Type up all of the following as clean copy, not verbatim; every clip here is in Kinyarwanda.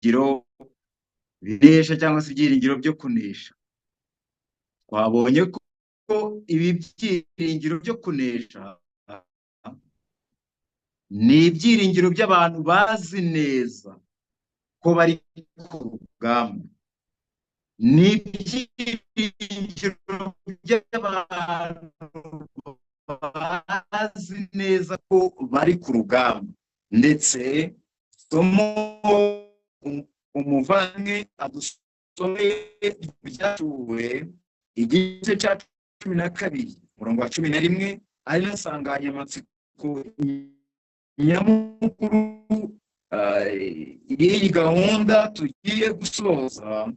Ibyiringiro binesha cyangwa se ibyiringiro byo kunesha. Twabonye ko ibi byiringiro byo kunesha ni ibyiringiro by'abantu bazi neza ko bari ku rugamba, ni ibyiringiro by'abantu bazi neza ko bari ku rugamba. Ndetse somo umuvandimwe adusomeye byacuwe igice cya 12 umurongo wa 11, ari insanganyamatsiko nyamukuru y'iyi gahunda tugiye gusoza.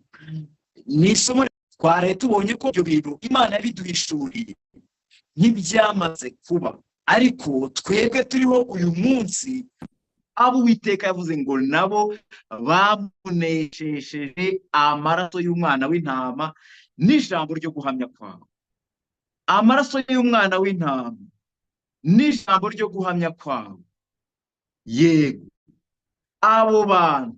Ni isomo twaraye tubonye ko ibyo bintu Imana yabiduhishuriye nk'ibyamaze kuba, ariko twebwe turiho uyu munsi, abo Uwiteka yavuze ngo nabo bamuneshesheje amaraso y'umwana w'intama n'ijambo ryo guhamya kwawe. Amaraso y'umwana w'intama n'ijambo ryo guhamya kwawe. Yego, abo bantu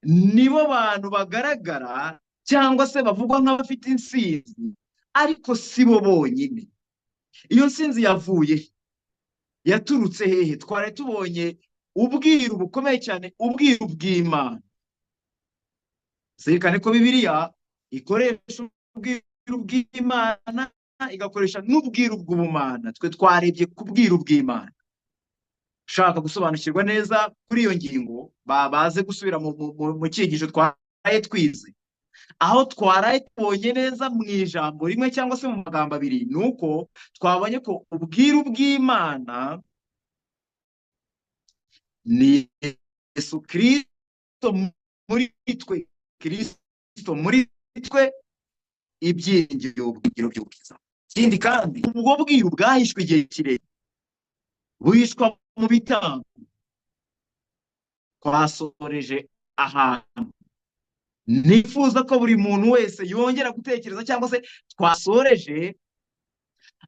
nibo bantu bagaragara cyangwa se bavugwa nk'abafite intsinzi, ariko si bo bonyine. Iyo ntsinzi yavuye he? Yaturutse hehe? Twari tubonye ubwiru bukomeye cyane, ubwiru bw'Imana. Zirikane ko Bibiliya ikoresha ubwiru bw'Imana, igakoresha n'ubwiru bw'ubumana. Twe twarebye ku bwiru bw'Imana. Ushaka gusobanukirwa neza kuri iyo ngingo, baze gusubira mu cyigisho twaraye twize. Aho twaraye tubonye neza mu ijambo rimwe cyangwa se mu magambo abiri, ni uko twabonye ko ubwiru bw'Imana ni Yesu Kristo muri twe, Kristo muri twe, ibyiringiro by'ubwiza. Ikindi kandi, ubwo bwiru bwahishwe igihe kirekire, buhishwa mu bitambo. Twasoreje ahantu nifuza ko buri muntu wese yongera gutekereza, cyangwa se twasoreje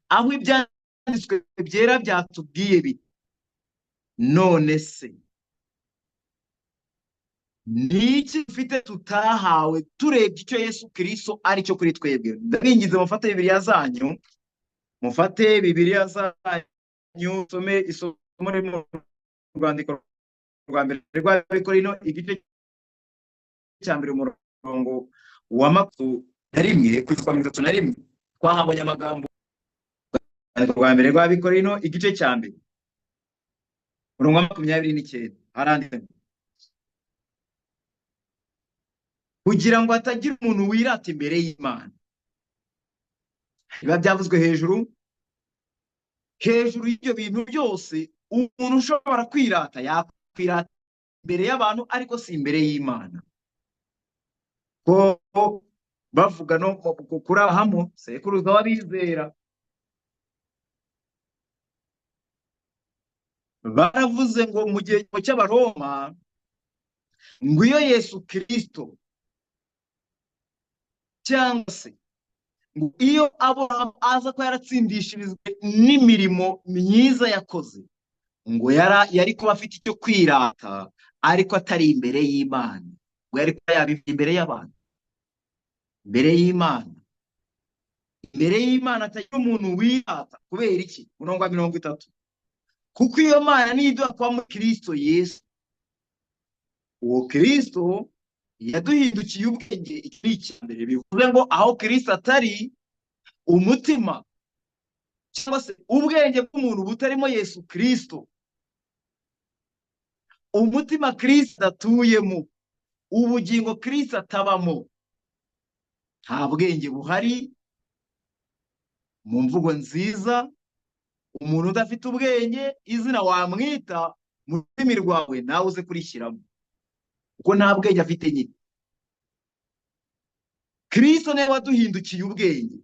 aho ibyanditswe byera byatubwiye biti: none se ni iki dufite tutahawe turebye icyo Yesu Kristo ari cyo kuri twebwe? Ndabinginze mufate Bibiliya zanyu, mufate Bibiliya zanyu, usome isomo riri mu rwandiko rwa mbere rw'Abakorinto, igice cya 1 umurongo wa 21 kugeza 31. Twahabonye amagambo rwa mbere rw'Abakorinto, igice cya 1 umurongo wa 29, haranditse kugira ngo hatagira umuntu wirata imbere y'Imana. Biba byavuzwe hejuru hejuru y'ibyo bintu byose, umuntu ushobora kwirata yakwirata imbere y'abantu, ariko si imbere y'Imana. Ko bavuga no kuri Abrahamu sekuruza w'abizera, baravuze ngo mu gihe cy'Abaroma ngo iyo Yesu Kristo cyangwa se ngo iyo Abrahamu aza ko yaratsindishirijwe n'imirimo myiza yakoze, ngo yari kuba afite icyo kwirata, ariko atari imbere y'Imana. Ngo yari kuba yabivuga imbere y'abantu, imbere y'Imana, imbere y'Imana atagira umuntu wirata. Kubera iki? Umurongo wa 30, kuko iyo Mana niyo iduha kuba muri Kristo Yesu. Uwo Kristo yaduhindukiye ubwenge. Iki ni icya mbere, bivuze ngo aho Kristo atari, umutima cyangwa se ubwenge bw'umuntu butarimo Yesu Kristo, umutima Kristo atuyemo, ubugingo Kristo atabamo, nta bwenge buhari. Mu mvugo nziza, umuntu udafite ubwenge, izina wamwita mu rurimi rwawe nawe uze kurishyiramo, kuko nta bwenge afite nyine. Kristo niwe waduhindukiye ubwenge.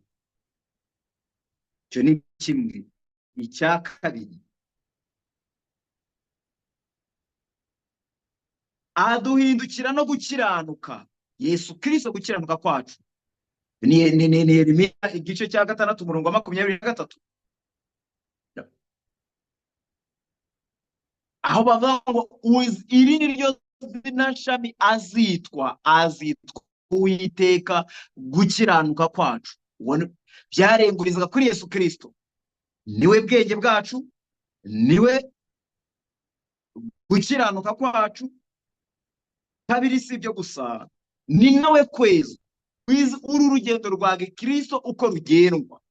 Icyo ni kimwe. Icya kabiri, aduhindukira no gukiranuka. Yesu Kristo gukiranuka kwacu ni Yeremiya igice cya 6 umurongo wa 23, aho bavuga ngo iri ni ryo zina shami azitwa, azitwa Uwiteka gukiranuka kwacu. Byarengurizaga kuri Yesu Kristo, niwe bwenge bwacu, niwe gukiranuka kwacu. Kabiri, si ibyo gusa, ni nawe kwezwa. Uru rugendo rwa Gikristo uko rugendwa,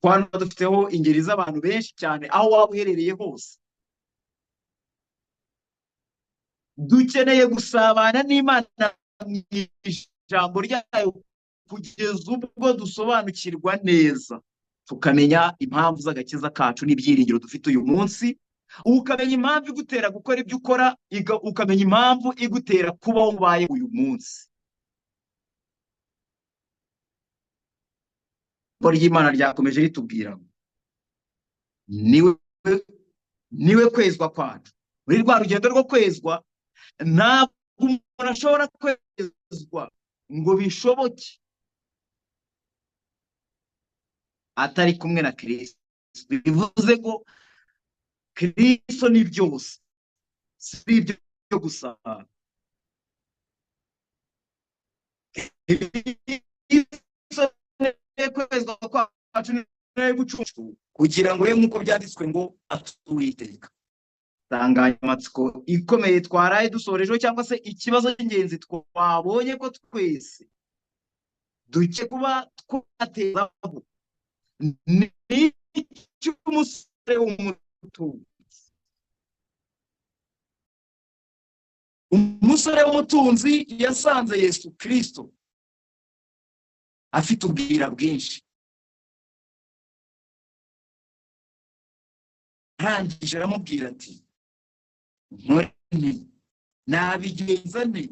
hano dufiteho ingeri z'abantu benshi cyane, aho waba uherereye hose. Dukeneye gusabana n'Imana mu ijambo ryayo kugeza ubwo dusobanukirwa neza, tukamenya impamvu z'agakiza kacu n'ibyiringiro dufite uyu munsi, ukamenya impamvu igutera gukora ibyo ukora, ukamenya impamvu igutera kubaho ubaye uyu munsi. Ijambo ry'Imana ryakomeje ritubwira ngo niwe kwezwa kwacu. Muri rwa rugendo rwo kwezwa, ntabwo umuntu ashobora kwezwa ngo bishoboke atari kumwe na Kristo. Bivuze ngo Kristo ni byose, si ibyo gusa. Kristo ni kwezwa kwacu, ni gucungurwa, kugira ngo ye nk'uko byanditswe ngo atuwiteka. Insanganyamatsiko ikomeye twaraye dusorejeho, cyangwa se ikibazo cy'ingenzi twabonye ko twese duke kuba twatezaho, ni icy'umusore w'umutunzi. Umusore w'umutunzi yasanze Yesu Kristo afite ubwira bwinshi, arangije aramubwira ati nkore nabigenza nte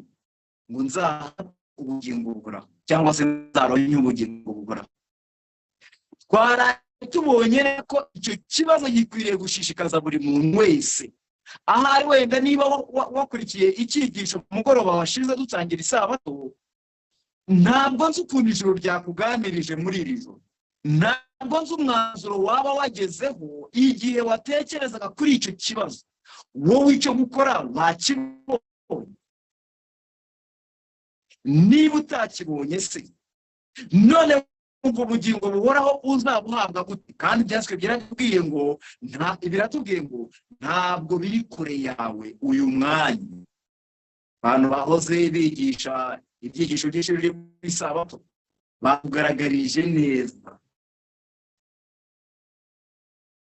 ngo nzahabwe ubugingo buhoraho, cyangwa se nzaronke ubugingo buhoraho. Twaraye tubonye ko icyo kibazo gikwiriye gushishikaza buri muntu wese ahari. Wenda niba wakurikiye icyigisho ku mugoroba washize dutangira isabato, ntabwo nzi ukuntu ijoro ryakuganirije muri iri joro, ntabwo nzi umwanzuro waba wagezeho igihe watekerezaga kuri icyo kibazo. Wowe icyo gukora wakibonye? Niba utakibonye se, none ubwo bugingo buhoraho uzabuhabwa gute? Kandi ibyanditswe biratubwiye ngo biratubwiye ngo ntabwo biri kure yawe uyu mwanya. Abantu bahoze bigisha ibyigisho byinshi biri ku isabato batugaragarije neza,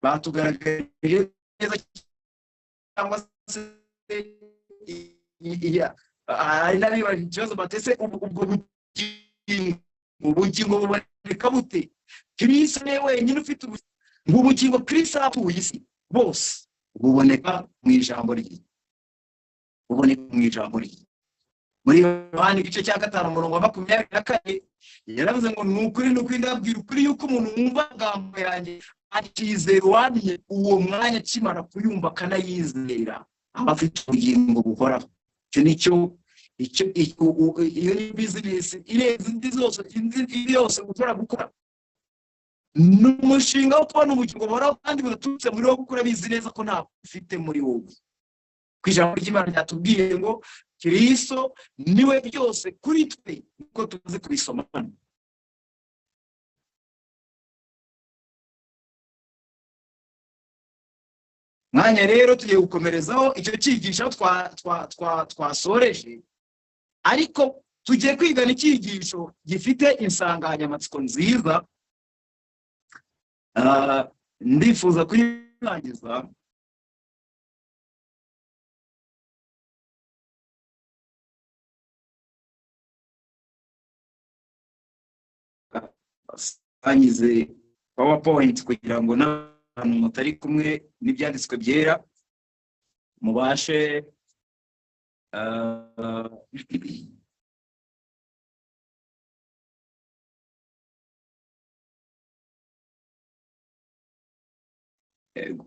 batugaragarije neza, cyangwa se hari n'abibajije ikibazo batese ubwo bugingo buboneka bute? Kristo niwe wenyine ufite ubugingo. Kristo atuye isi bose, buboneka mu ijambo rye, buboneka mu ijambo rye. Muri Yohana igice cya 5 umurongo wa 24 yaravuze ngo ni ukuri, ni ukuri ndababwira ukuri yuko umuntu wumva amagambo yanjye akizera uwamye, uwo mwanya akimara kuyumva akanayizera aba afite ubugingo buhoraho. Icyo nicyo, icyo iyo ni business irenze indi zose, indi yose ushobora gukora. Ni umushinga wo kubona ubugingo buhoraho kandi budaturutse muri wowe, kuko urabizi neza ko ntabwo ufite muri wowe. Ku ijambo ry'Imana ryatubwiye ngo Kristo niwe byose kuri twe, nkuko tumaze kubisoma hano. Mwanya rero tugiye gukomerezaho icyo cyigisho twasoreje, ariko tugiye kwigana icyigisho gifite insanganyamatsiko nziza. Ndifuza kuyirangiza. Sangize PowerPoint kugira ngo n'abantu mutari kumwe n'ibyanditswe byera mubashe yego.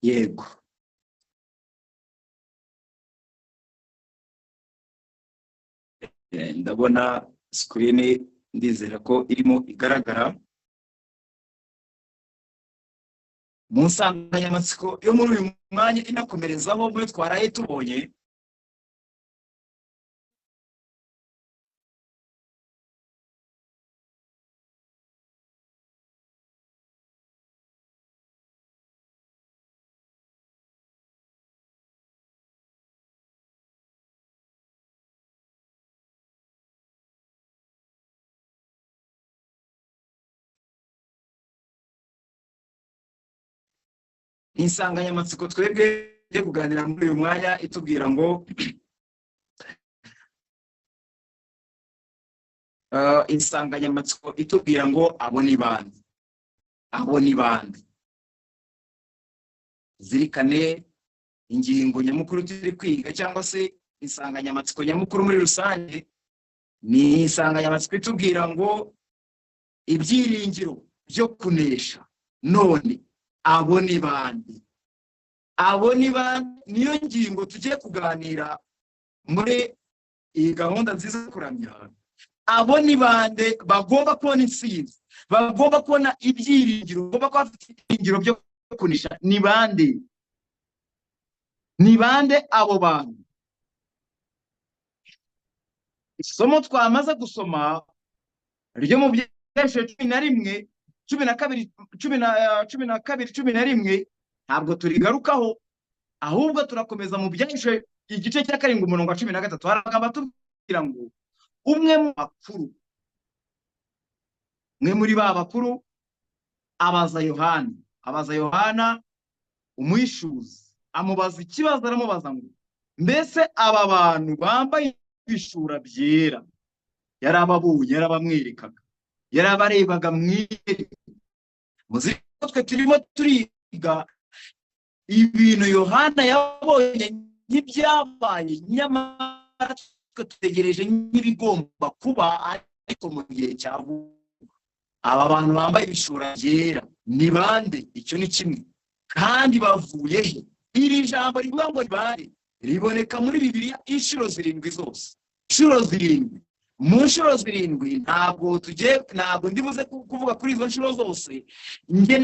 Yego. Ndabona screen, ndizera ko irimo igaragara. Mu nsanganyamatsiko yo muri uyu mwanya inakomerezaho muri twaraye tubonye, insanganyamatsiko twebwe yo kuganira muri uyu mwanya itubwira ngo insanganyamatsiko itubwira ngo abo ni bande, abo ni bande. Zirikane ingingo nyamukuru turi kwiga cyangwa se insanganyamatsiko nyamukuru muri rusange ni insanganyamatsiko itubwira ngo ibyiringiro byo kunesha none abo ni bande, abo ni bande. Niyo ngingo tugiye kuganira muri iyi gahunda nziza yo kuramya. Abo ni bande bagomba kubona intsinzi, bagomba kubona ibyiringiro, bagomba kuba bafite ibyiringiro byo kunesha. Ni bande? Ni bande abo bantu? Isomo twamaze gusoma ryo mu Byahishuriwe 11, 12, 12, 11 ntabwo turigarukaho, ahubwo turakomeza mu Byahishuriwe igice cya 7 umurongo wa 13. Hari amagambo atubwira ngo umwe mu bakuru, umwe muri ba bakuru abaza Yohana, abaza Yohana umwishuzi, amubaza ikibazo, aramubaza ngo mbese aba bantu bambaye ibishura byera, yarababonye, yarabamwerekaga, yarabarebaga mwiri. Muzi twe turimo turiga ibintu Yohana yabonye nk'ibyabaye, nyamara twe tutegereje nk'ibigomba kuba, ariko mu gihe cya vuba. Aba bantu bambaye ibishura byera ni bande? Icyo ni kimwe. Kandi bavuye he? Iri jambo rivuga ngo ni bande riboneka muri Bibiliya inshuro 7 zose, inshuro 7. Mu nshuro 7 ntabwo tugiye, ntabwo ndibuze kuvuga kuri izo nshuro zose. Nge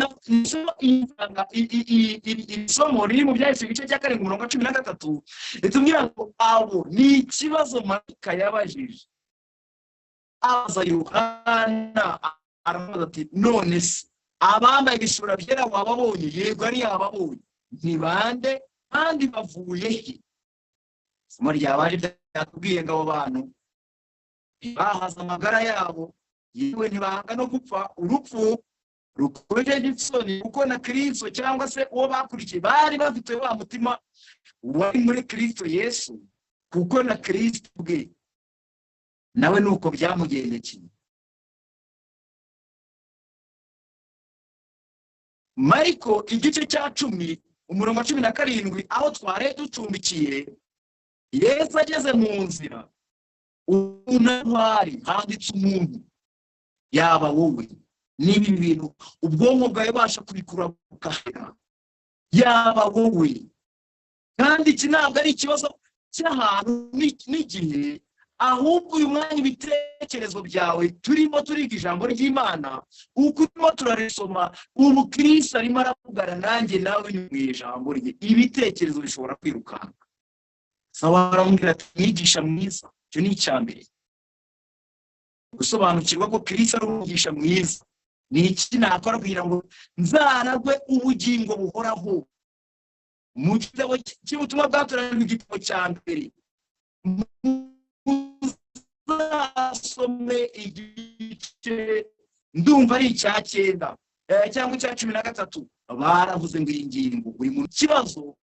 isomo riri mu Byahishuriwe igice cya 7 umurongo wa 13 ritubwira ngo abo ni ikibazo marayika yabajije, abaza Yohana aramubaza ati none se abambaye ibishura byera wababonye? Yego ari yababonye. Ni bande kandi bavuye he? Isomo ryabaje ryatubwiye ngo abo bantu bahaza amagara yabo, yewe ntibanga no gupfa urupfu rukojeje isoni, kuko na Kristo cyangwa se uwo bakurikiye bari bafite wa mutima wari muri Kristo Yesu, kuko na Kristo ubwe nawe nuko byamugendekeye. Mariko igice cya 10 umurongo wa 17 aho tware ducumbikiye, Yesu ageze mu nzira unantwari handitse umuntu, yaba wowe n'ibi bintu ubwonko bwawe basha kubikura bukahera, yaba wowe. Kandi iki ntabwo ari ikibazo cy'ahantu n'igihe, ahubwo uyu mwanya ibitekerezo byawe turimo turiga ijambo ry'Imana, uko urimo turarisoma, ubu Kristo arimo aravugana nanjye nawe mu ijambo rye, ibitekerezo bishobora kwirukanka. Sawa, aramubwira ati mwigisha mwiza. Icyo ni icya mbere, gusobanukirwa ko Kristo ari umwigisha mwiza. Ni iki nakora kugira ngo nzaragwe ubugingo buhoraho? Mu gitabo cy'ubutumwa bwatoranijwe igitabo cya mbere, muzasome igice ndumva ari icya 9 cyangwa icya 13, baravuze ngo iyi ngingo buri muntu ikibazo,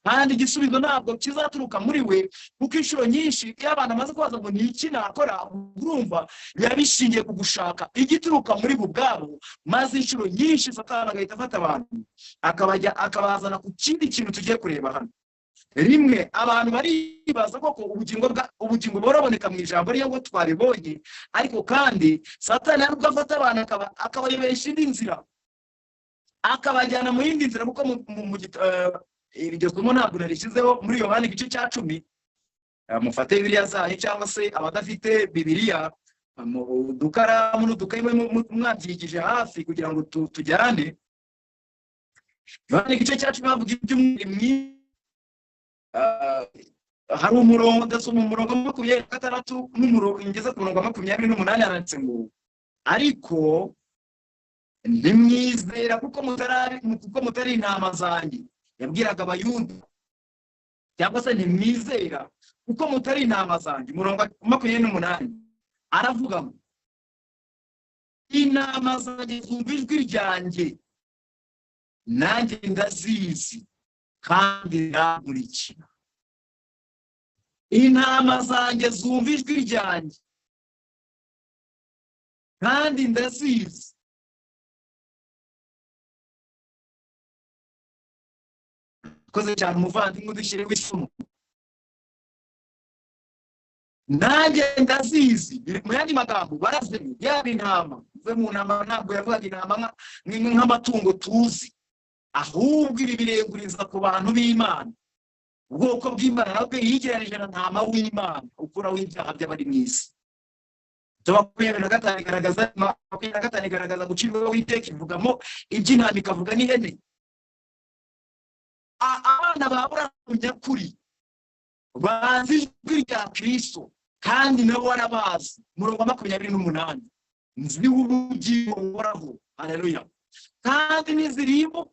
kandi igisubizo ntabwo kizaturuka muri we, kuko inshuro nyinshi iyo abantu bamaze kubaza ngo ni iki nakora, urumva biba bishingiye ku gushaka igituruka muri bo ubwabo, maze inshuro nyinshi Satani agahita afata abantu akabajya akabazana ku kindi kintu tugiye kureba hano. Rimwe abantu baribaza koko ubugingo buraboneka mu ijambo rye ngo twaribonye, ariko kandi Satani arubwo afata abantu akabayobesha indi nzira, akabajyana mu yindi nzira, kuko iryo somo ntabwo narishyizeho muri Yohana igice cya 10, Mufate Bibiliya zanyu cyangwa se abadafite Bibiliya mu dukaramu n'udukayi mwabyigije hafi kugira ngo tujyane. Yohana igice cya 10 bavuga iby'umwungeri mwiza. Hari umurongo, ndasoma umurongo wa 26 n'umurongo ngeze ku murongo wa 28, handitse ngo ariko ntimwizera kuko mutari intama zanjye. Yabwiraga Abayuda, cyangwa se ntimwizera kuko mutari intama zanjye. Umurongo wa 28 aravuga ngo intama zanjye zumva ijwi ryanjye, nanjye ndazizi kandi zirankurikira. Intama zanjye zumva ijwi ryanjye kandi ndazizi. Koze cyane umuvandimwe udushyiriyeho isomo. Nanjye ndazizi. Mu yandi magambo barazimye, yaba intama. Uve mu ntama, ntabwo yavugaga intama nk'amatungo tuzi, ahubwo ibi birenguriza ku bantu b'Imana. Ubwoko bw'Imana nabwo yigereranije na ntama w'Imana ukuraho ibyaha by'abari mu isi. 25 igaragaza, 25 igaragaza gucirwaho iteka, ivugamo iby'intama ikavuga n'ihene. Abana ba Aburahamu nyakuri bazi ijwi rya Kristo kandi nabo barabazi. Umurongo wa 28, nzi ubugingo buhoraho. Haleluya. Kandi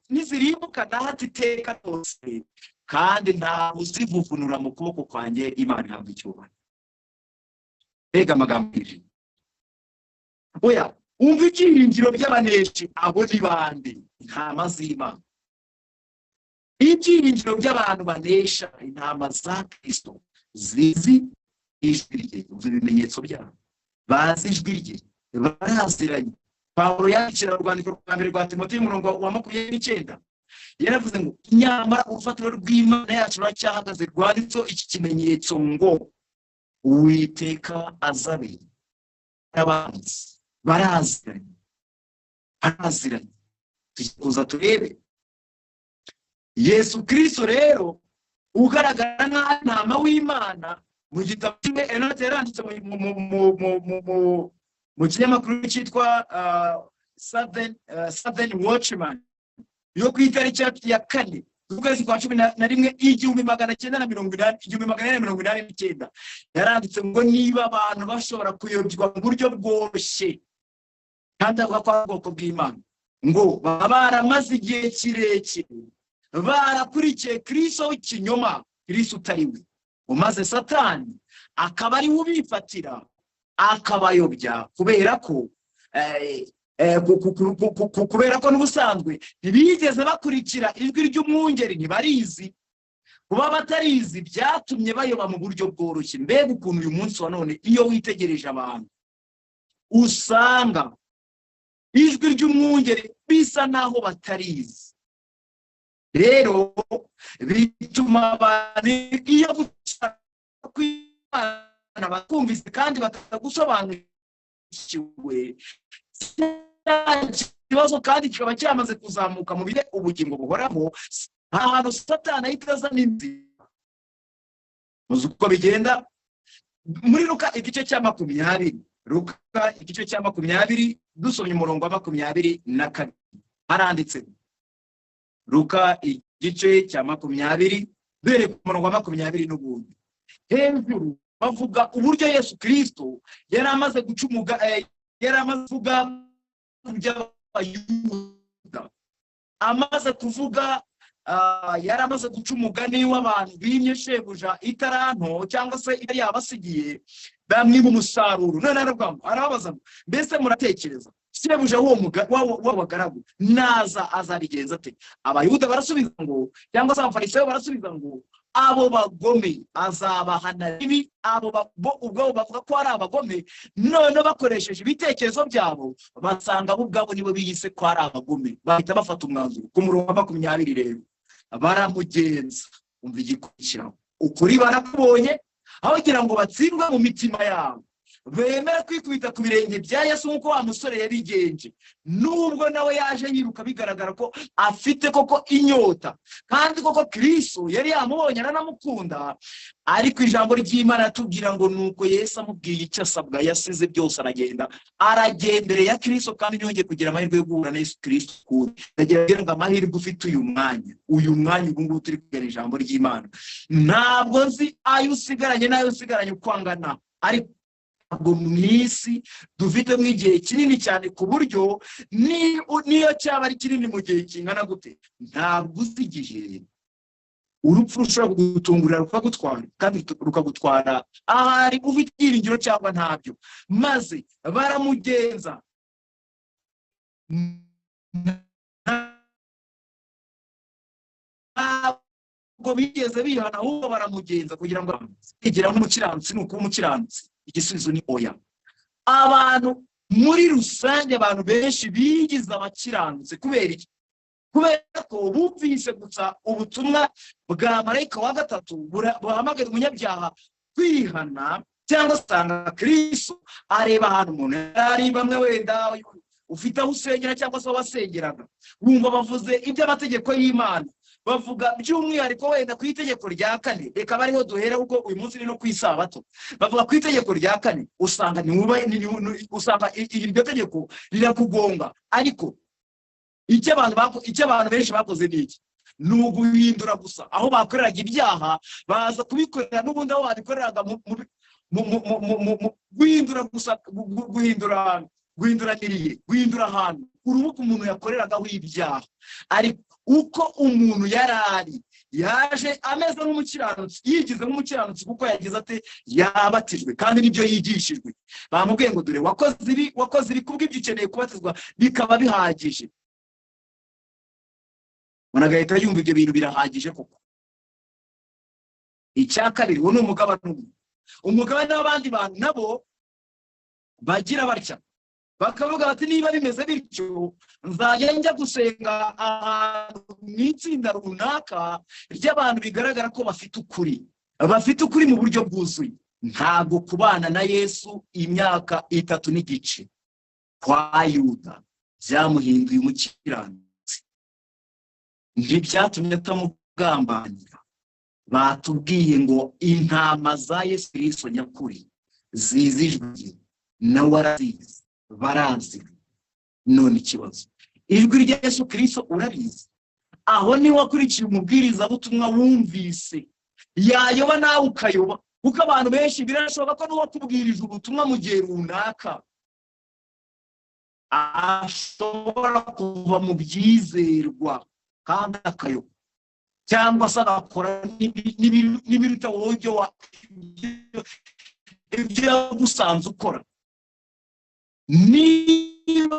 nizirimbuka ndahata iteka ryose, kandi nta uzivuvunura mu kuboko kwanjye. Imana ihabwa icyubahiro. Mbega amagambo y'ijwi! Oya, umva ibyiringiro by'abaneshi, abo ni bande? Intama z'Imana. Ibyiringiro by'abantu banesha, intama za Kristo zizi ijwi rye, umva ibimenyetso byabo, bazi ijwi rye, baraziranye. Pawulo yandikira urwandiko rwa mbere rwa Timoteyo umurongo wa 29, yaravuze ngo nyamara urufatiro rw'Imana yacu ruracyahagaze, rwanditseho iki kimenyetso ngo Uwiteka azabe abanzi. Baraziranye, baraziranye. Tuza turebe Yesu Kristo rero ugaragara nk'intama w'Imana mu gitabo kimwe Enote yaranditse mu kinyamakuru cyitwa Southern Watchman yo ku itariki ya 4 z'ukwezi kwa 11 1980, 1989, yaranditse ngo niba abantu bashobora kuyobywa mu buryo bworoshye kandi avuga ko ari ubwoko bw'Imana, ngo baba baramaze igihe kirekire barakurikiye Kristo w'ikinyoma, Kristo utari we, umaze Satani akaba ari we ubifatira akabayobya, kubera ko n'ubusanzwe ntibigeze bakurikira ijwi ry'umwungeri, ntibarizi. Kuba batarizi byatumye bayoba mu buryo bworoshye. Mbega ukuntu uyu munsi wa none iyo witegereje abantu usanga ijwi ry'umwungeri bisa naho batarizi. Rero bituma abantu iyo kw'Imana bakumvise kandi batagusobanukiwe, ikibazo kandi kikaba cyamaze kuzamuka mu bihe ubugingo buhoraho. Ahantu Satani ahita azana inzira. Muzi uko bigenda muri Luka igice cya 20, Luka igice cya 20 dusomye umurongo wa 22, haranditse Luka igice cya 20 duhereye ku murongo wa 20 n'ubundi. Hejuru bavuga uburyo Yesu Kristo yari amaze guca yari amaze kuvuga by'Abayuda, amaze kuvuga yari amaze guca umugani w'abantu bimye shebuja itaranto cyangwa se itari yabasigiye, bamwiba umusaruro. None arababaza ngo mbese muratekereza shebuja w'uwo bagaragu naza azabigenza ate? Abayuda barasubiza ngo, cyangwa se Abafarisayo barasubiza ngo abo bagome azabahana bibi. Abo ubwabo bavuga ko ari abagome, none bakoresheje ibitekerezo byabo basanga bo ubwabo nibo biyise ko ari abagome, bahita bafata umwanzuro. Ku murongo wa 20 rero baramugenza. Umva igikurikiraho, ukuri barakubonye, aho kugira ngo batsindwe mu mitima yabo, Bemera kwikubita ku birenge bya Yesu nk'uko wa musore yabigenje, nubwo nawe yaje yiruka bigaragara ko afite koko inyota, kandi koko Kristo yari yamubonye aranamukunda. Ariko ijambo ry'Imana ratubwira ngo nuko Yesu amubwiye icyo asabwa, yasize byose aragenda, aragendereye ya Kristo, kandi ntiyongeye kugira amahirwe yo guhura na Yesu Kristo ukundi. Ndagira ngo amahirwe ufite uyu mwanya, uyu mwanya ubu ngubu turi kugera ijambo ry'Imana, ntabwo nzi ayo usigaranye n'ayo usigaranye uko angana, ariko ntabwo mu isi dufitemo igihe kinini cyane ku buryo niyo cyaba ari kinini mu gihe kingana gute, ntabwo uzi igihe urupfu rushobora kugutungurira rukagutwara, kandi rukagutwara ahari ufite ibyiringiro cyangwa ntabyo. Maze baramugenza, ntabwo bigeze bihana, ahubwo baramugenza kugira ngo kwigira nk'umukiranutsi. Ni ukuba umukiranutsi, igisubizo ni oya. Abantu muri rusange, abantu benshi bigize abakiranutsi kubera iki? Kubera ko bumvise gusa ubutumwa bwa marayika wa gatatu buhamagara umunyabyaha kwihana, cyangwa asanga Kristo areba ahantu umuntu yari. Bamwe wenda ufite aho usengera cyangwa se wasengeraga, wumva bavuze iby'amategeko y'Imana, bavuga by'umwihariko wenda ku itegeko rya 4, reka bariho duhera kuko uyu munsi ni no ku isabato. Bavuga ku itegeko rya 4, usanga usanga iryo tegeko rirakugonga. Ariko icyo abantu benshi bakoze ni iki? Ni uguhindura gusa aho bakoreraga ibyaha, baza kubikorera n'ubundi aho babikoreraga, guhindura gusa, guhindura miriye, guhindura ahantu urubuga umuntu yakoreragaho ibyaha. Ariko uko umuntu yarari yaje ameze nk'umukiranutsi, yigize nk'umukiranutsi kuko yagize ate? Yabatijwe, kandi nibyo yigishijwe. Bamubwiye ngo dore wakoze ibi, wakoze ibi, kubw'ibyo ukeneye kubatizwa, bikaba bihagije. Umuntu agahita yumva ibyo bintu birahagije koko. Icya kabiri, uwo ni umugabane umwe. Umugabane w'abandi bantu nabo bagira batya, bakavuga bati niba bimeze bityo nzajya njya gusenga ahantu mu itsinda runaka ry'abantu bigaragara ko bafite ukuri, bafite ukuri mu buryo bwuzuye. Ntabwo kubana na Yesu imyaka 3 n'igice kwa Yuda byamuhinduye umukiranutsi, ntibyatumye atamugambanira. Batubwiye ngo intama za Yesu Kristo nyakuri zizi ijwi, nawe arazizi, barazi. None ikibazo, ijwi rya Yesu Kristo urabizi? Aho ni wakurikiye umubwirizabutumwa wumvise yayoba nawe ukayoba, kuko abantu benshi birashoboka ko n'uwakubwirije ubutumwa mu gihe runaka ashobora kuva mu byizerwa kandi akayoba, cyangwa se agakora n'ibiruta wowe ibyo yagusanze ukora. Niba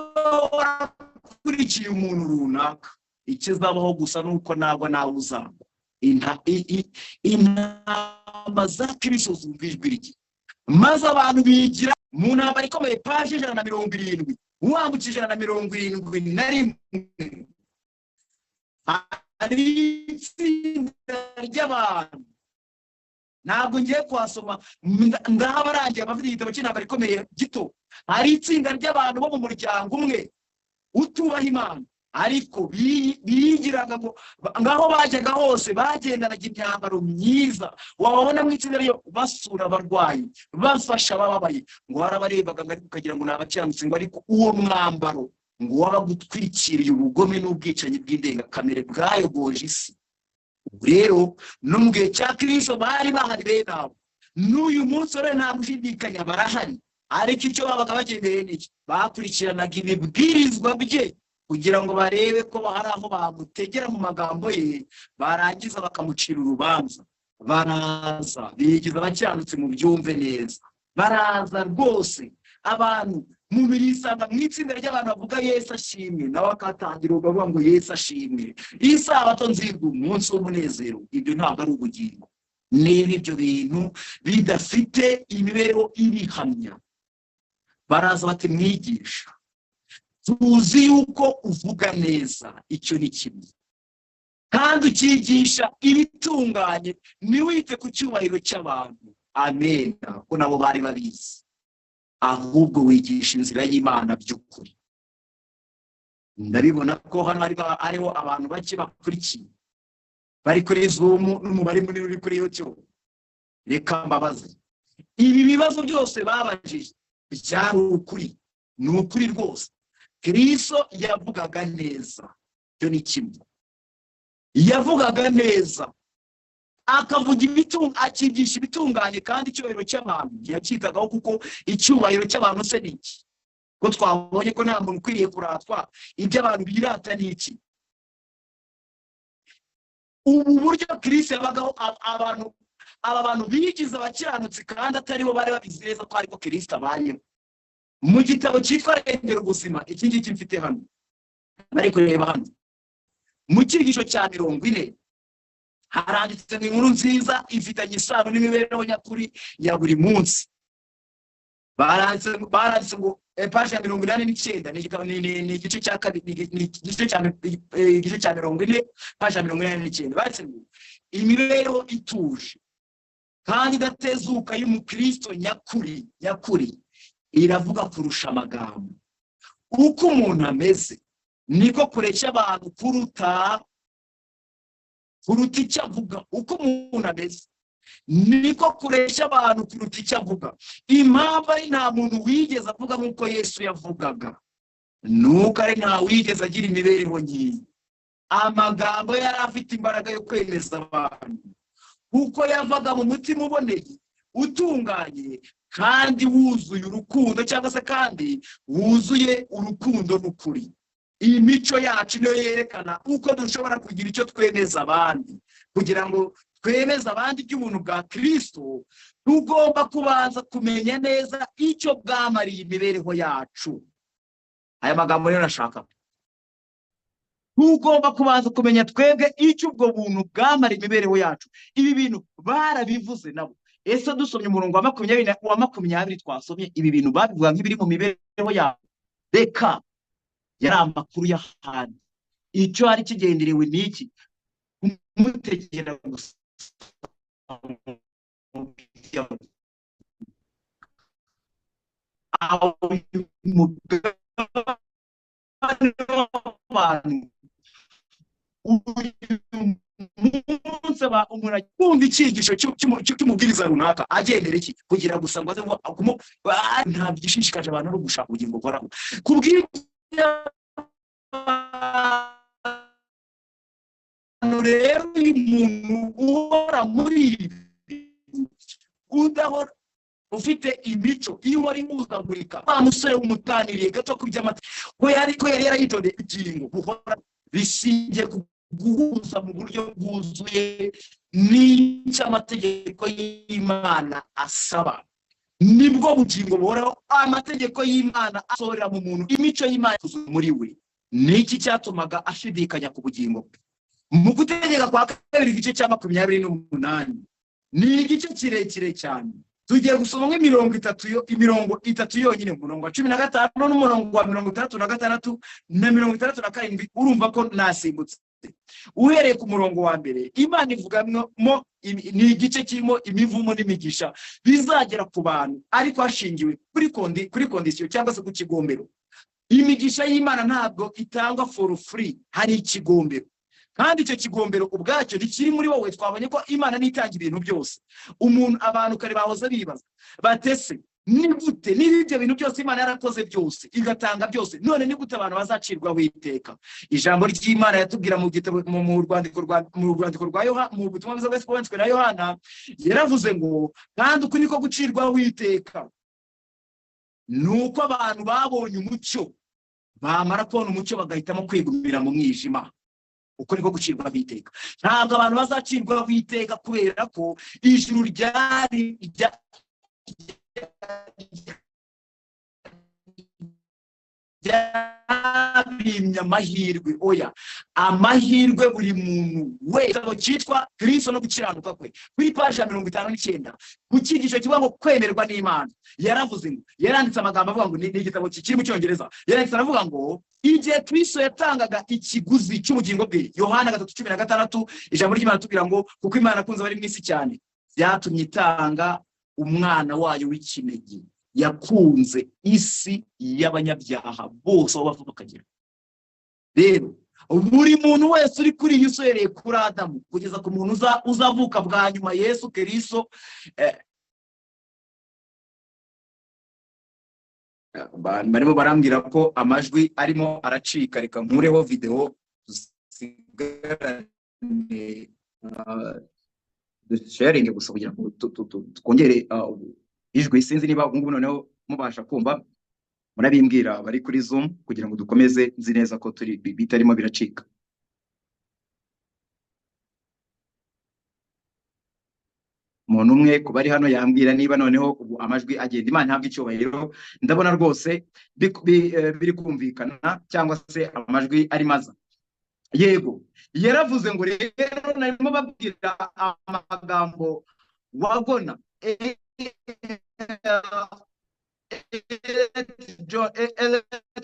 warakurikiye umuntu runaka, ikizabaho gusa nuko nagwa nawe uzagwa. Intama za Kristo zumva ijwi rye, maze abantu bigira mu ntambara ikomeye. Paje 170, wambutse 171, hari itsinda ry'abantu. Ntabwo ngiye kuhasoma, ndahabarangiye abafite igitabo cy'intambara ikomeye gito. Hari itsinda ry'abantu bo mu muryango umwe utubaha Imana, ariko bigiraga ngo ngaho bajyaga hose bagendanaga imyambaro myiza, wababona mu itsinda ryo basura abarwayi, bafasha abababaye, ngo warabarebaga ngo ariko ukagira ngo ni abakiranutsi, ngo ariko uwo mwambaro ngo wabagutwikiriye ubugome n'ubwicanyi bw'indengakamere bwayogoje isi. Rero no mu gihe cya Kristo bari bahari bene abo, n'uyu munsi rero nta gushidikanya barahari. Ariko icyo babaga bagendeye ni iki? Bakurikiranaga ibibwirizwa bye kugira ngo barebe ko hari aho bamutegera mu magambo ye, barangiza bakamucira urubanza. Baraza bigize abakiranutsi, mu byumve neza, baraza rwose. Abantu mubiri isanga mu itsinda ry'abantu bavuga Yesu ashimwe, nawe akatangira ukavuga ngo Yesu ashimwe, isabato nziza, umunsi w'umunezero. Ibyo ntabwo ari ubugingo. Niba ibyo bintu bidafite imibereho ibihamya, baraza bati mwigisha, tuzi yuko uvuga neza, icyo ni kimwe, kandi ukigisha ibitunganye, ntiwite ku cyubahiro cy'abantu. Amen. Ko nabo bari babizi. Ahubwo wigisha inzira y'Imana by'ukuri. Ndabibona ko hano hariho abantu bake bakurikiye bari kuri Zoom n'umubare munini uri kuri YouTube. Reka mbabaze, ibi bibazo byose babajije byari ukuri, ni ukuri rwose. Kristo yavugaga neza, icyo ni kimwe. Yavugaga neza, akavuga akigisha ibitunganye, kandi icyubahiro cy'abantu ntiyakitagaho, kuko icyubahiro cy'abantu se ni iki? Ko twabonye ko nta muntu ukwiriye kuratwa, ibyo abantu birata ni iki? Ubu buryo Kristo yabagaho, abantu aba bantu bigize abakiranutsi kandi atari bo bari babizi neza ko ariko Kristo abayeho. Mu gitabo cyitwa Rengera Ubuzima, iki ngiki mfite hano, bari kureba hano mu cyigisho cya 40, haranditse ngo inkuru nziza ifitanye isano n'imibereho nyakuri ya buri munsi. Baranditse ngo paji ya 89, ni igice cya kabiri, ni igice cya 40, paji ya 89. Baranditse ngo imibereho ituje kandi idatezuka y'umukristo nyakuri nyakuri iravuga kurusha amagambo. Uko umuntu ameze niko kureshya abantu kuruta icyo avuga. Uko umuntu ameze niko kureshya abantu kuruta icyo avuga. Impamvu ari nta muntu wigeze avuga nk'uko Yesu yavugaga, nuko ari nta wigeze agira imibereho nkiyi. Amagambo yari afite imbaraga yo kwemeza abantu, kuko yavaga mu mutima uboneye, utunganye kandi wuzuye urukundo, cyangwa se kandi wuzuye urukundo n'ukuri. Iyi mico yacu niyo yerekana uko dushobora kugira icyo twemeza abandi. Kugira ngo twemeze abandi iby'ubuntu bwa Kristo, tugomba kubanza kumenya neza icyo bwamariye imibereho yacu. Aya magambo rero nashaka, tugomba kubanza kumenya twebwe icyo ubwo buntu bwamariye imibereho yacu. Ibi bintu barabivuze nabo. Ese dusomye umurongo wa 20 twasomye, ibi bintu babivuga nk'ibiri mu mibereho yabo? Reka, yari amakuru y'ahandi. Icyo ari kigenderewe ni iki? Kumutegera gusa. Uyu munsi umuntu akumva icyigisho cy'umubwiriza runaka, agendera iki? Kugira gusa ngo aze ngo ntabwo gishishikaje abantu no gushaka ubugingo buhoraho. Kubw'ibyo rero, uyu muntu uhora muri ibi, udahora ufite imico iyo wari impuzagurika, wa musore w'umutaniriye gato ku by'amata, ko yari yarayitondeye ubugingo buhora bishingiye ku guhuza mu buryo bwuzuye n'icyo amategeko y'Imana asaba. Nibwo bugingo buhoraho. Amategeko y'Imana asohorera mu muntu, imico y'Imana muri we. Niki cyatumaga ashidikanya ku bugingo bwe? Mu Gutegeka kwa Kabiri igice cya 28, ni igice kirekire cyane. Tugiye gusoma nk'imirongo itatu, imirongo itatu yonyine, umurongo wa 15 n'umurongo wa 66 na 67. Urumva ko nasimbutse. Uhereye ku murongo wa mbere, Imana ivugamo, ni igice kirimo imivumo n'imigisha bizagera ku bantu, ariko hashingiwe kuri condition cyangwa se ku kigombero. Imigisha y'Imana ntabwo itangwa for free, hari ikigombero, kandi icyo kigombero ubwacyo ntikiri muri wowe. Twabonye ko Imana nitanga ibintu byose. Umuntu, abantu kare bahoze bibaza batese, ni gute niba ibyo bintu byose Imana yarakoze byose, igatanga byose, none ni gute abantu bazacirwaho iteka? Ijambo ry'Imana yatubwira mu gitabo, mu rwandiko rwa Yohana, mu butumwa bwiza bwanditswe na Yohana, yaravuze ngo kandi uku niko gucirwaho iteka, ni uko abantu babonye umucyo, bamara kubona umucyo bagahitamo kwigumira mu mwijima. Uko niko gucirwaho iteka. Ntabwo abantu bazacirwaho iteka kubera ko ijuru ryari ryabimye amahirwe. Oya, amahirwe buri muntu wese. Igitabo cyitwa Kristo no gukiranuka kwe, kuri paji ya 59, ku cyigisho kivuga ngo kwemerwa n'Imana, yaravuze ngo, yaranditse amagambo avuga ngo, ni igitabo kiri mu Cyongereza, yaranditse aravuga ngo igihe Kristo yatangaga ikiguzi cy'ubugingo bwe, Yohana 3:16, ijambo ry'Imana tubwira ngo kuko Imana akunze abari mu isi cyane, byatumye itanga umwana wayo w'ikinege. Yakunze isi y'abanyabyaha bose aho bava bakagera. Rero buri muntu wese uri kuri iyi si uhereye kuri Adamu kugeza ku muntu uzavuka bwa nyuma Yesu Kristo, barimo barambwira ko amajwi arimo aracika, reka nkureho video dusigarane, dusharinge gusa kugira ngo twongere ijwi. Sinzi niba ubu ngubu noneho mubasha kumva, murabimbwira bari kuri Zoom kugira ngo dukomeze, nzi neza ko turi bitarimo biracika. Umuntu umwe ku bari hano yambwira niba noneho ubu amajwi agenda. Imana ihabwe icyubahiro, ndabona rwose biri kumvikana cyangwa se amajwi ari maza. Yego, yaravuze ngo rero narimo babwira amagambo wagona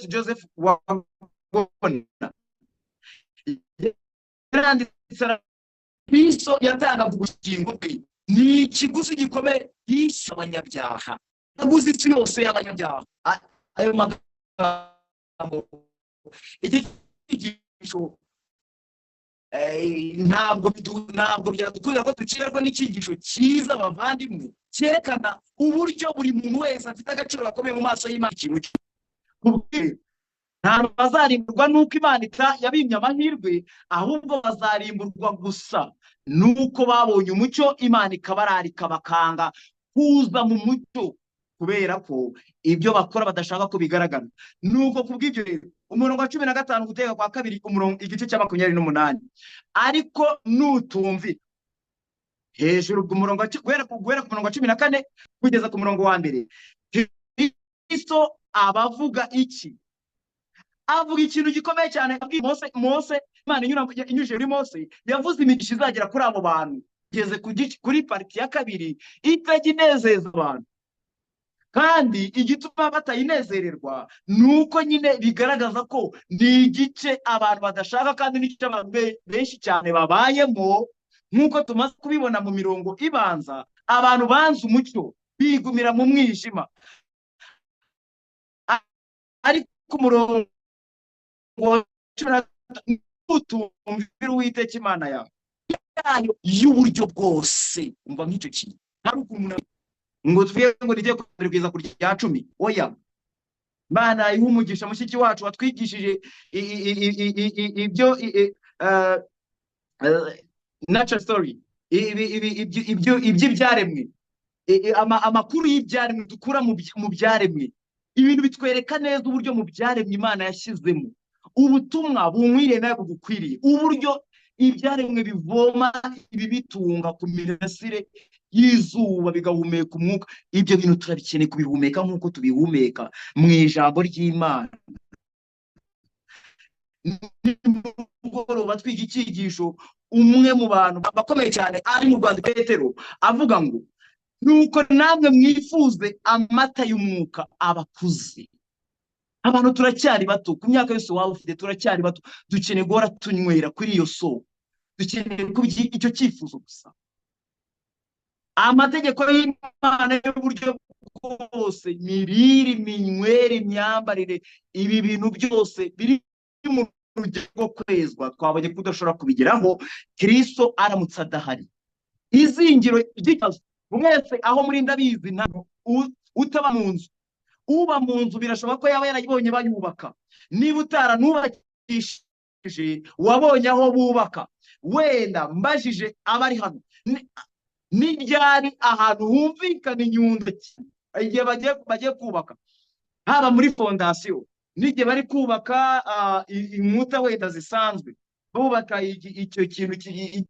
Joseph Wagona yaranditse, Kristo yatangaga ubugingo bwe, ni ikiguzi gikomeye yishe abanyabyaha, yaguze isi yose y'abanyabyaha. Ayo magambo, iki cyigisho ntabwo byadukundira ko ducirwa n'icyigisho cyiza bavandimwe, cyerekana uburyo buri muntu wese afite agaciro gakomeye mu maso y'Imana. Ikintu ntabwo bazarimburwa n'uko Imana yabimye amahirwe, ahubwo bazarimburwa gusa n'uko babonye umucyo, Imana ikabararika bakanga kuza mu mucyo kubera ko ibyo bakora badashaka ko bigaragara. Nuko kubw'ibyo rero umurongo wa 15 guteka kwa kabiri, umurongo igice cya 28, ariko nutumvira hejuru ku murongo guhera ku murongo wa 14 kugeza ku murongo wa 1, Kristo abavuga iki? Avuga ikintu gikomeye cyane. Abwiye Mose, Imana inyujije muri Mose yavuze imigisha izagera kuri abo bantu. Igeze kuri pariti ya kabiri itajya inezeza abantu, kandi igituma batayinezererwa nuko nyine bigaragaza ko ni igice abantu badashaka, kandi n'igice abantu benshi cyane babayemo. Nk'uko tumaze kubibona mu mirongo ibanza, abantu banze umucyo bigumira mu mwijima. Ariko umurongo wa 13, utumvira Uwiteka Imana yawe y'uburyo bwose. Umva nk'icyo kintu, hari ukuntu ngo tuvuge ngo rijye kugeza ku rya 10. Oya, Imana iha umugisha mushiki wacu watwigishije ibyo natural story, iby'ibyaremwe, amakuru y'ibyaremwe dukura mu byaremwe. Ibintu bitwereka neza uburyo mu byaremwe Imana yashyizemo ubutumwa bunkwiriye nawe bugukwiriye, uburyo ibyaremwe bivoma ibibitunga ku mirasire y'izuba bigahumeka umwuka. Ibyo bintu turabikeneye kubihumeka nk'uko tubihumeka mu ijambo ry'Imana. Nimugoroba twiga icyigisho, umwe mu bantu bakomeye cyane ari mu Rwanda, Petero, avuga ngo nuko namwe mwifuze amata y'umwuka abakuze. Abantu turacyari bato, ku myaka yose waba ufite turacyari bato, dukeneye guhora tunywera kuri iyo soko, dukeneye icyo cyifuzo gusa. Amategeko y'Imana y'uburyo bwose, imirire, iminywere, imyambarire, ibi bintu byose biri mu rugero rwo kwezwa, twabonye ko udashobora kubigeraho Kristo aramutse adahari. Izingiro ry'ikibazo mwese aho muri ndabizi, ntabwo utaba mu nzu, uba mu nzu birashoboka ko yaba yarayibonye bayubaka. Niba utaranubakishije wabonye aho bubaka, wenda mbajije abari hano, ni ryari ahantu humvikana inyundo igihe bagiye kubaka, haba muri fondasiyo n'igihe bari kubaka inkuta wenda zisanzwe, bubaka icyo kintu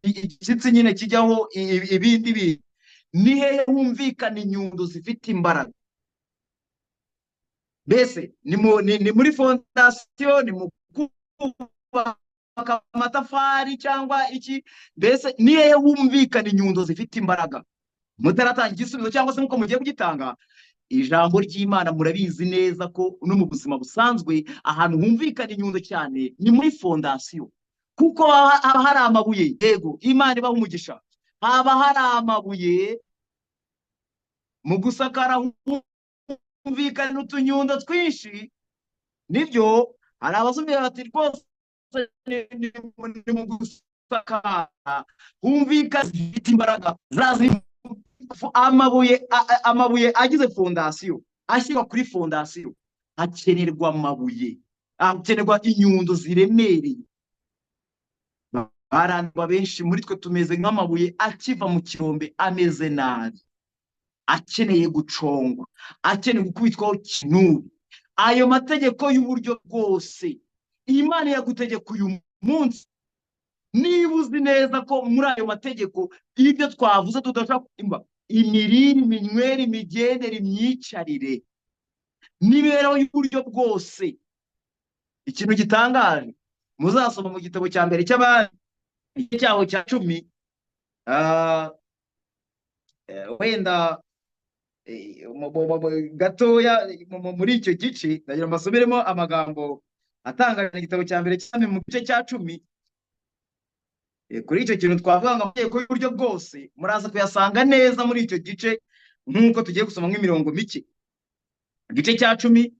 igishyitsi nyine kijyaho ibindi bintu, ni hehe humvikana inyundo zifite imbaraga? Mbese ni muri fondasiyo, ni mu kubaka amatafari cyangwa iki? Mbese ni hehe humvikana inyundo zifite imbaraga? Mutaratanga igisubizo cyangwa se nk'uko mugiye kugitanga, ijambo ry'Imana murabizi neza ko no mu buzima busanzwe ahantu humvikana inyundo cyane ni muri fondasiyo, kuko haba hari amabuye. Yego, Imana ibaha umugisha, haba hari amabuye mu gusakara Humvikana utunyundo twinshi, nibyo. Hari abasomyi bati rwose ni mu gusakara, humvikana zifite imbaraga, zazi amabuye, amabuye agize fondasiyo, ashyirwa kuri fondasiyo, hakenerwa amabuye, hakenerwa inyundo ziremereye. Barandwa benshi muri twe tumeze nk'amabuye akiva mu kirombe, ameze nabi, akeneye gucongwa, akeneye gukubitwaho kinubi. Ayo mategeko y'uburyo bwose Imana yagutegeka uyu munsi, niba uzi neza ko muri ayo mategeko ibyo twavuze tudashobora kuimba, imirire, iminywere, imigendere, imyicarire n'imibereho y'uburyo bwose. Ikintu gitangaje muzasoma mu gitabo cya mbere cy'Abami, igice cyaho cya 10, wenda gatoya muri icyo gice, ndagira ngo mbasumiremo amagambo atangaje. Igitabo cya mbere cy'Abami mu gice cya 10, kuri icyo kintu twavuga ngo amategeko y'uburyo bwose, muraza kuyasanga neza muri icyo gice nk'uko tugiye gusoma nk'imirongo mike. Igice cya 10,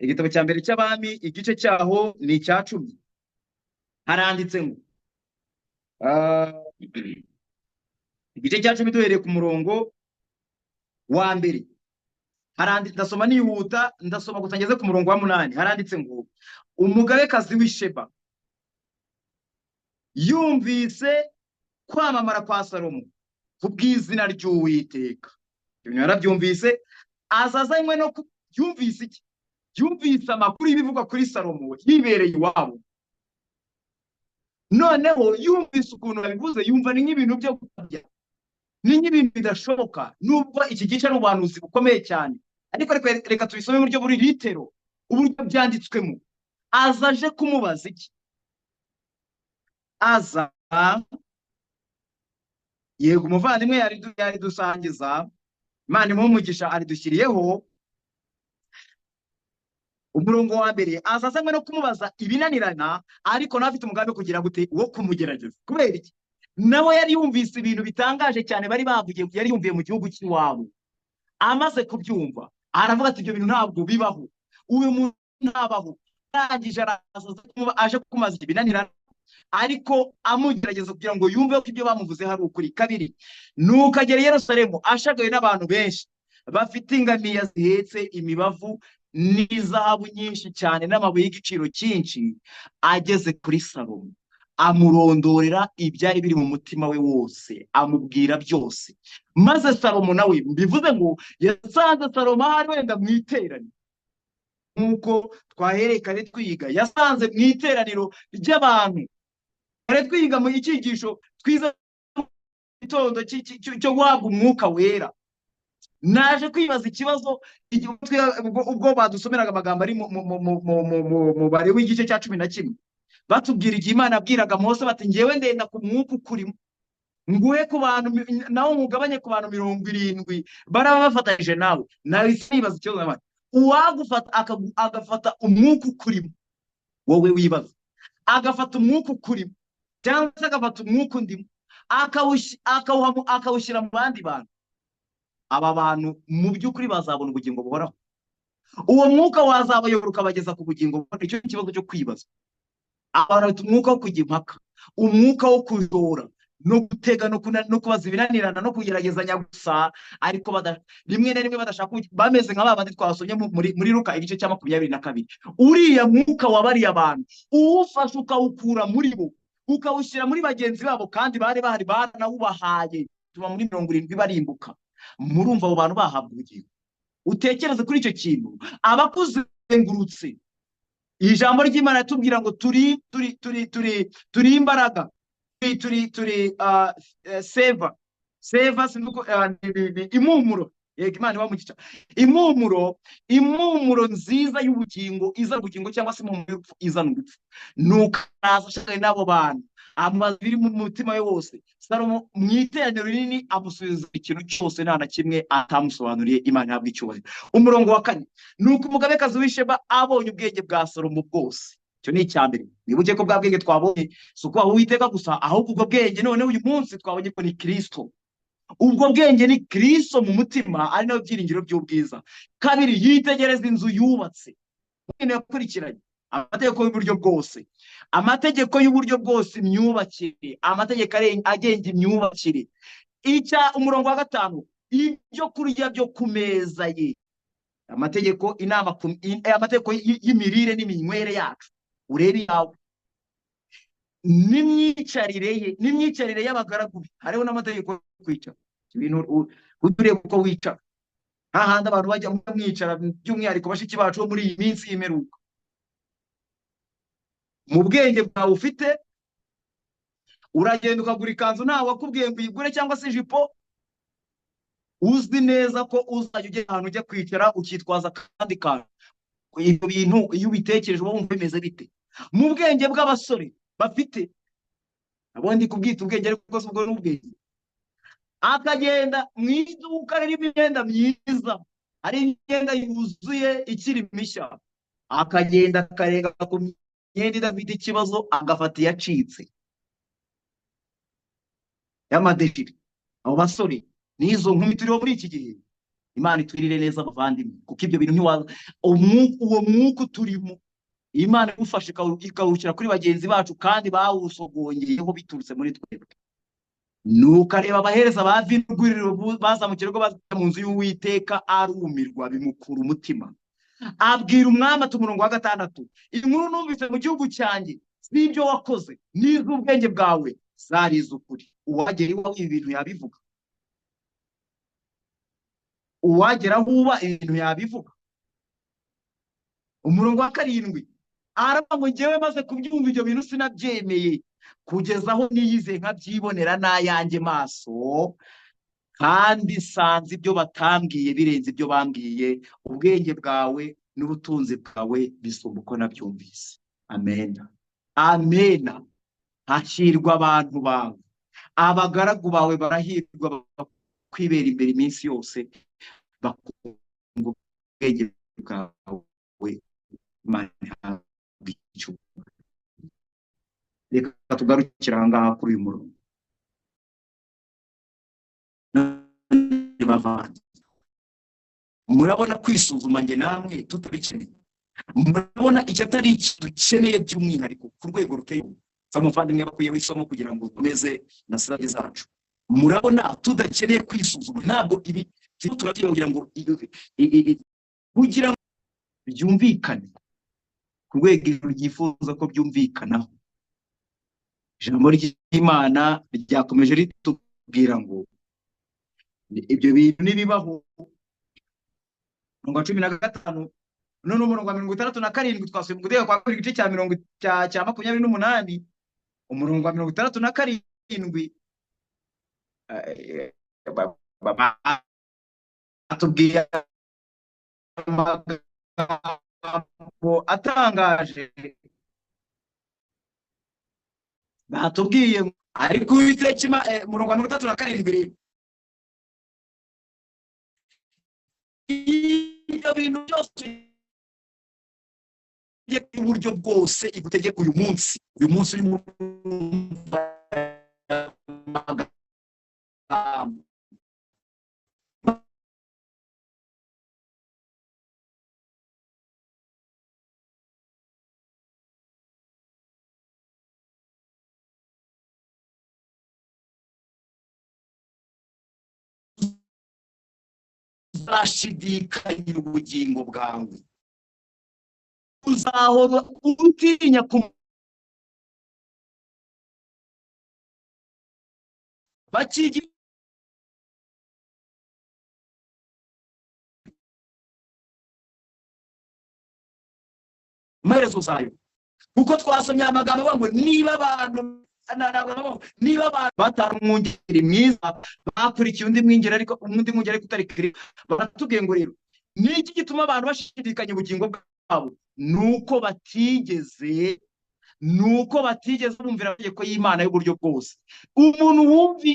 igitabo cya mbere cy'Abami, igice cyaho ni icya 10, haranditse ngo igice cya 10 duhereye ku murongo wa mbere, haranditse, ndasoma nihuta, ndasoma gusa ngeze ku murongo wa 8. Haranditse ngo umugabekazi w'Isheba yumvise kwamamara kwa Salomo ku bw'izina ry'Uwiteka. Ibintu yarabyumvise, aza azanywe no yumvise iki? Yumvise amakuru y'ibivugwa kuri Salomo yibereye iwabo. Noneho yumvise ukuntu babivuze, yumva ni nk'ibintu byo gukabya, ni nk'ibintu bidashoboka, nubwo iki gice ari ubuhanuzi bukomeye cyane. Ariko reka tubisome mu buryo buri literal, uburyo byanditswemo. Aza aje kumubaza iki? Aza, yego, umuvandimwe yaridusangiza, Imana imuhe umugisha, aridushyiriyeho umurongo wa mbere. Aza azanywe no kumubaza ibinanirana, ariko nawe afite umugambi wo kugira gute? Wo kumugerageza. Kubera iki? Nawe yari yumvise ibintu bitangaje cyane bari bavugiye, yari yumviye mu gihugu cy'iwabo. Amaze kubyumva aravuga ati ibyo bintu ntabwo bibaho, uyu muntu ntabaho. Arangije araza aje kumubaza ibinanirana, ariko amugerageza kugira ngo yumve ko ibyo bamuvuze hari ukuri. Kabiri, nuko agera i Yerusalemu ashagawe n'abantu benshi bafite ingamiya zihetse imibavu n'izahabu nyinshi cyane n'amabuye y'igiciro cyinshi. Ageze kuri Salomo amurondorera ibyari biri mu mutima we wose, amubwira byose. Maze Salomo nawe, bivuze ngo yasanze Salomo ahari wenda mu iteraniro, nk'uko twahereye kare twiga, yasanze mu iteraniro ry'abantu kare twiga mu icyigisho twiza mu gitondo cyo guhabwa Umwuka Wera. Naje kwibaza ikibazo igihe ubwo badusomeraga amagambo ari mu mubare w'igice cya 11, batubwira igihe Imana yabwiraga Mose bati ngewe ndenda ku mwuka ukurimo nguhe ku bantu nawe nkugabanye ku bantu 70 baraba bafatanyije nawe. Nawe nibaza ikibazo bati uwagufata agafata umwuka ukurimo, wowe wibaza, agafata umwuka ukurimo cyangwa se agafata umwuka undimo, akawushyira mu bandi bantu, aba bantu mu by'ukuri bazabona ubugingo buhoraho? Uwo mwuka wazabayobora ukabageza ku bugingo buhoraho? Icyo ni ikibazo cyo kwibaza. Abantu bafite umwuka wo kujya impaka, umwuka wo kujora no gutega no kubaza ibinanirana no kugeragezanya gusa, ariko rimwe na rimwe badashaka, bameze nka ba bandi twasomye muri Luka igice cya 22. Uriya mwuka wabariye abantu, uwufashe ukawukura muri bo ukawushyira muri bagenzi babo, kandi bari bahari baranawubahaye, tuba muri 70 barimbuka. Murumva abo bantu bahabwa ubugingo? Utekereze kuri icyo kintu. Abakuzengurutse, ijambo ry'Imana ritubwira ngo turi imbaraga, turi savor, savor, sinzi uko, ni impumuro. Yego, Imana iba mu gica, impumuro nziza y'ubugingo izana ubugingo, cyangwa se impumuro y'urupfu izana urupfu. Nuko araza ashakanye n'abo bantu, amubaza ibiri mu mutima we wose. Salomo mu iteraniro rinini amusubiza ikintu cyose, nta na kimwe atamusobanuriye. Imana ihabwa icyubahiro. Umurongo wa 4, nuko umugabekazi w'Isheba abonye ubwenge bwa Salomo bwose. Icyo ni icya mbere. Wibuke ko bwa bwenge twabonye si ukubaha Uwiteka gusa, ahubwo ubwo bwenge noneho uyu munsi twabonye ko ni Kristo. Ubwo bwenge ni Kristo mu mutima, ari nayo byiringiro by'ubwiza. Kabiri, yitegereza inzu yubatse. Yakurikiranye amategeko y'uburyo bwose, amategeko y'uburyo bwose, imyubakire, amategeko agenga imyubakire. Icya umurongo wa 5, ibyo kurya byo ku meza ye, amategeko, inama, amategeko y'imirire n'iminywere yacu, urebe iyawe, n'imyicarire ye, n'imyicarire y'abagaragu be. Hariho n'amategeko yo kwicara, ibintu urebe uko wicara. Hahandi abantu bajya mwicara, by'umwihariko bashiki bacu bo muri iyi minsi y'imperuka. Mu bwenge bwawe ufite, uragenda ukagura ikanzu ntawe wakubwiye ngo uyigure cyangwa se ijipo, uzi neza ko uzajya ujya ahantu ujya kwicara ukitwaza akandi kantu. Ibyo bintu iyo ubitekereje uba wumva bimeze bite? Mu bwenge bw'abasore bafite, abo ndi kubwita ubwenge ariko si ubwo ni ubwenge, akagenda mu iduka ririmo imyenda myiza, hari imyenda yuzuye ikiri mishya, akagenda akarenga ku myenda idafite ikibazo, agafata iyacitse y'amadeshire. Abo basore n'izo nkumi turiho muri iki gihe, Imana itugirire neza abavandimwe, kuko ibyo bintu uwo mwuka turimo Imana igufasha ikawushyira kuri bagenzi bacu, kandi bawusogongeyeho biturutse muri twebwe. Nuko areba abahereza ba vino urwuriro bazamukira rwo baza mu nzu y'Uwiteka, arumirwa bimukura umutima. Abwira umwami ati, umurongo wa 6, inkuru numvise mu gihugu cyanjye si ibyo wakoze n'iz'ubwenge bwawe zari iz'ukuri. Uwagera iwawe ibi bintu yabivuga, uwagera aho uba ibintu yabivuga. Umurongo wa 7, aravuga ngo njyewe maze kubyumva ibyo bintu sinabyemeye, kugeza aho niyize nkabyibonera n'ayanjye maso, kandi sanze ibyo batambwiye birenze ibyo bambwiye. Ubwenge bwawe n'ubutunzi bwawe bisumba uko nabyumvise. Amen, amen. Hahirwa abantu bawe, abagaragu bawe barahirwa, bakwibera imbere iminsi yose, bakumva ubwenge bwawe. Imana ihabwe icyubahiro. Reka tugarukire aha ngaha kuri uyu murongo. Murabona kwisuzuma njye namwe tutabikeneye. Murabona icyo atari ikintu dukeneye by'umwihariko ku rwego ruteye ubwoba. Umuvandimwe bakwiyeho isomo kugira ngo dukomeze na slide zacu. Murabona tudakeneye kwisuzuma, ntabwo ibi turabyiga kugira ngo kugira ngo byumvikane ku rwego ijuru ryifuza ko byumvikanaho. Ijambo ry'Imana ryakomeje ritubwira ngo ibyo bintu nibibaho. Umurongo wa 15, none umurongo wa 67, twasubiye mu gutegeka kwa kabiri igice cya mirongo cya 28, umurongo wa 67, batubwiye amagambo atangaje. Batubwiye ariko Uwiteka umurongo wa 67 rero, ibyo bintu byose uburyo bwose igutegeka uyu munsi, uyu munsi urimo amagambo uzashidikanya ubugingo bwawe, uzahora utinya ku bakigi amaherezo zayo. Kuko twasomye amagambo avuga ngo niba abantu batari umwungeri mwiza bakurikiye undi mwungeri, ariko undi mwungeri ariko utari Kristo, baratubwiye ngo rero niki gituma abantu bashidikanya ubugingo bwabo? Nuko batigeze bumvira amategeko y'Imana y'uburyo bwose. Umuntu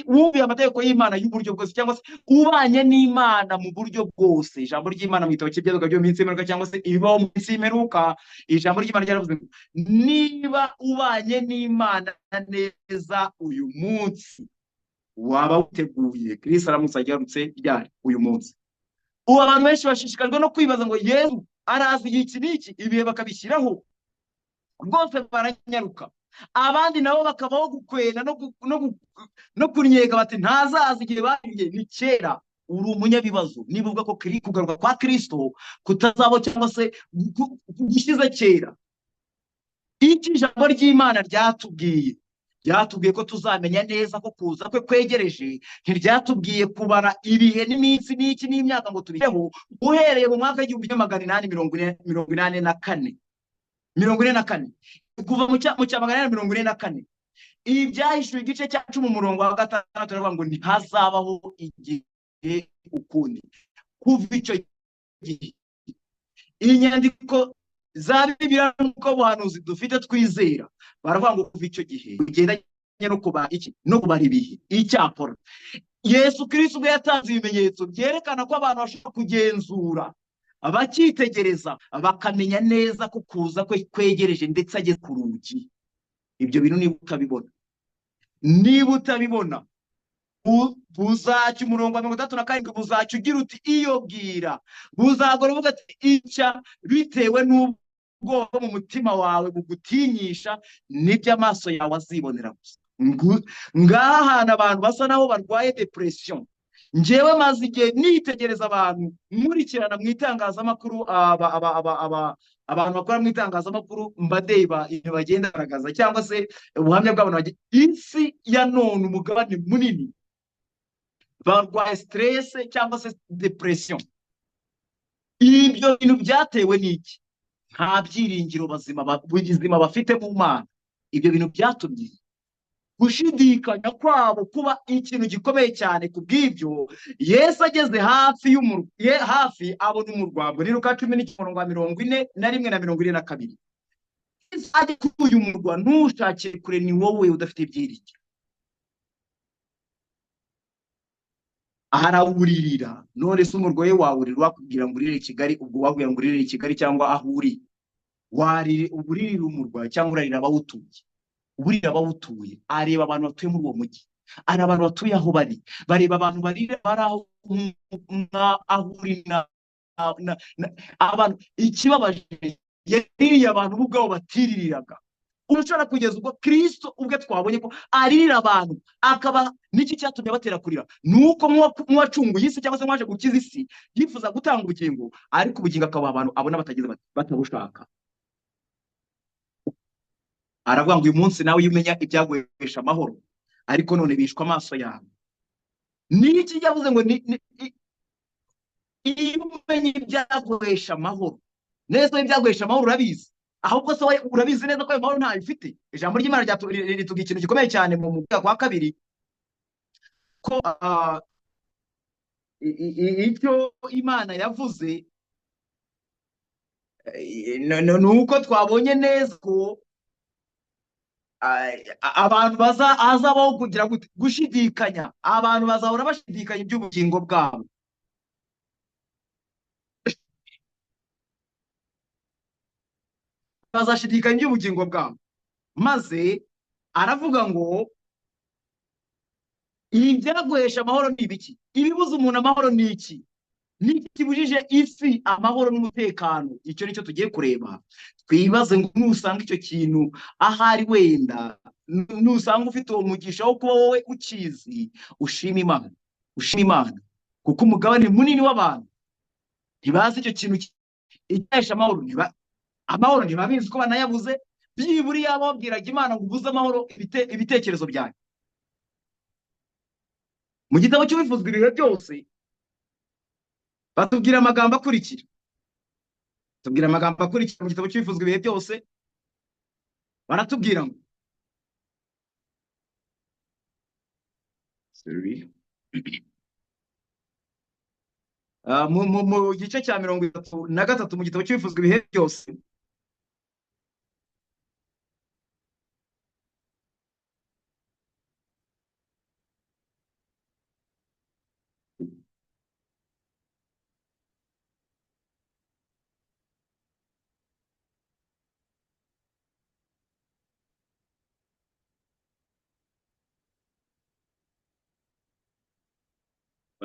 wumviye amategeko y'Imana y'uburyo bwose, cyangwa se ubanye n'Imana mu buryo bwose, ijambo ry'Imana mu gitabo cy'Ibyaduka byo mu minsi y'imperuka, cyangwa se ibibaho mu minsi y'imperuka, ijambo ry'Imana ryaravuze ngo niba ubanye n'Imana neza uyu munsi, Waba witeguye? Kristo aramutse agarutse ryari? Uyu munsi. Ubu abantu benshi bashishikajwe no kwibaza ngo Yesu araza igihe iki n'iki, ibihe bakabishyiraho rwose baranyaruka. Abandi nabo bakabaho gukwena no kunyega bati ntazaza igihe bahiye ni kera. Uri umunyabibazo niba uvuga ko kugaruka kwa Kristo kutazabo cyangwa se gushyize kera. Iki ijambo ry'Imana ryatubwiye, ryatubwiye ko tuzamenya neza ko kuza kwe kwegereje. Ntiryatubwiye kubara ibihe n'iminsi n'iki n'imyaka ngo tubigeho. Uhereye mu mwaka w'1884, 44, kuva mu cya 844, ibi byahishuwe igice cya 10 umurongo wa 6 baravuga ngo ntihazabaho igihe ukundi. Kuva icyo gihe inyandiko za Bibiliya n'uko buhanuzi dufite twizera baravuga ngo kuva icyo gihe bigendanye no kuba iki no kubara ibihe. Icyakora Yesu Kristo ubwe yatanze ibimenyetso byerekana ko abantu bashobora kugenzura bakitegereza bakamenya neza ko kuza kwe kwegereje ndetse ageze ku rugi. Ibyo bintu niba utabibona buzacya umurongo wa 37 buzacya ugira uti iyo bwira, buzagora uvuga ati icya, bitewe n'ubwoba mu mutima wawe bugutinyisha n'ibyo amaso yawe azibonera gusa. Ngaha ahantu abantu basa naho barwaye depression. Njyewe maze igihe nitegereza abantu nkurikirana mu itangazamakuru, abantu bakora mu itangazamakuru mbadeba ibintu bagenda bagaragaza cyangwa se ubuhamya bw'abantu. Isi ya none umugabane munini barwaye stress cyangwa se depression. Ibyo bintu byatewe n'iki? Nta byiringiro buzima bafite mu Mana. Ibyo bintu byatumye gushidikanya kwabo kuba ikintu gikomeye cyane. Kubw'ibyo Yesu ageze hafi hafi abona umurwa. Muri Luka 10:41 na 42, ajya kuri uyu murwa, ntushakire kure, ni wowe udafite ibyiringiro. Arawuririra. None se umurwa we wawurira wakubwira ngo urire Kigali? Ubwo wabwira ngo urire Kigali cyangwa aho uri, warire uburirira umurwa cyangwa urarira abawutuye? Uburira abawutuye. Areba abantu batuye muri uwo mujyi, areba abantu batuye aho bari, bareba abantu barira bari aho uri abantu. Ikibabaje yaririye abantu bo ubwabo batiririraga. Ushobora kugeza ubwo Kristo ubwe twabonye ko aririra abantu, akaba n'iki cyatumye batera kurira? Nuko nk'uwacunguye isi cyangwa se mwaje gukiza isi, yifuza gutanga ubugingo, ariko ubugingo akaba abantu abona batagize batabushaka. Aravuga ngo uyu munsi nawe iyo umenya ibyaguhesha amahoro, ariko none bishwa amaso yawe. Niki yavuze ngo iyo umenya ibyaguhesha amahoro neza, ibyaguhesha amahoro urabizi, ahubwo se urabizi neza ko ayo mahoro ntayo ufite. Ijambo ry'Imana ritubwira ikintu gikomeye cyane mu mwaka wa 2 ko icyo Imana yavuze ni uko twabonye neza ko abantu hazabaho kugira gushidikanya. Abantu bazahora bashidikanya iby'ubugingo bwabo. Bazashidikanya iby'ubugingo bwabo. Maze aravuga ngo ibyaguhesha amahoro ni ibiki? Ibibuza umuntu amahoro ni iki? Niki kibujije isi amahoro n'umutekano? Icyo nicyo tugiye kureba. Twibaze ngo nusanga icyo kintu ahari, wenda nusanga ufite uwo mugisha wo kuba wowe ukizi, ushima Imana, ushima Imana, kuko umugabane munini w'abantu ntibazi icyo kintu icyahesha amahoro. Amahoro ntibabizi ko banayabuze. Byibura iyo babwiraga Imana ngo ubuze amahoro ibitekerezo byanyu. Mu gitabo cy'Uwifuzwa ibihe byose batubwira amagambo akurikira. Tubwira amagambo akurikira mu gitabo cy'Uwifuzwa ibihe byose, baratubwira ngo sorry, mu gice cya 33 mu gitabo cy'Uwifuzwa ibihe byose,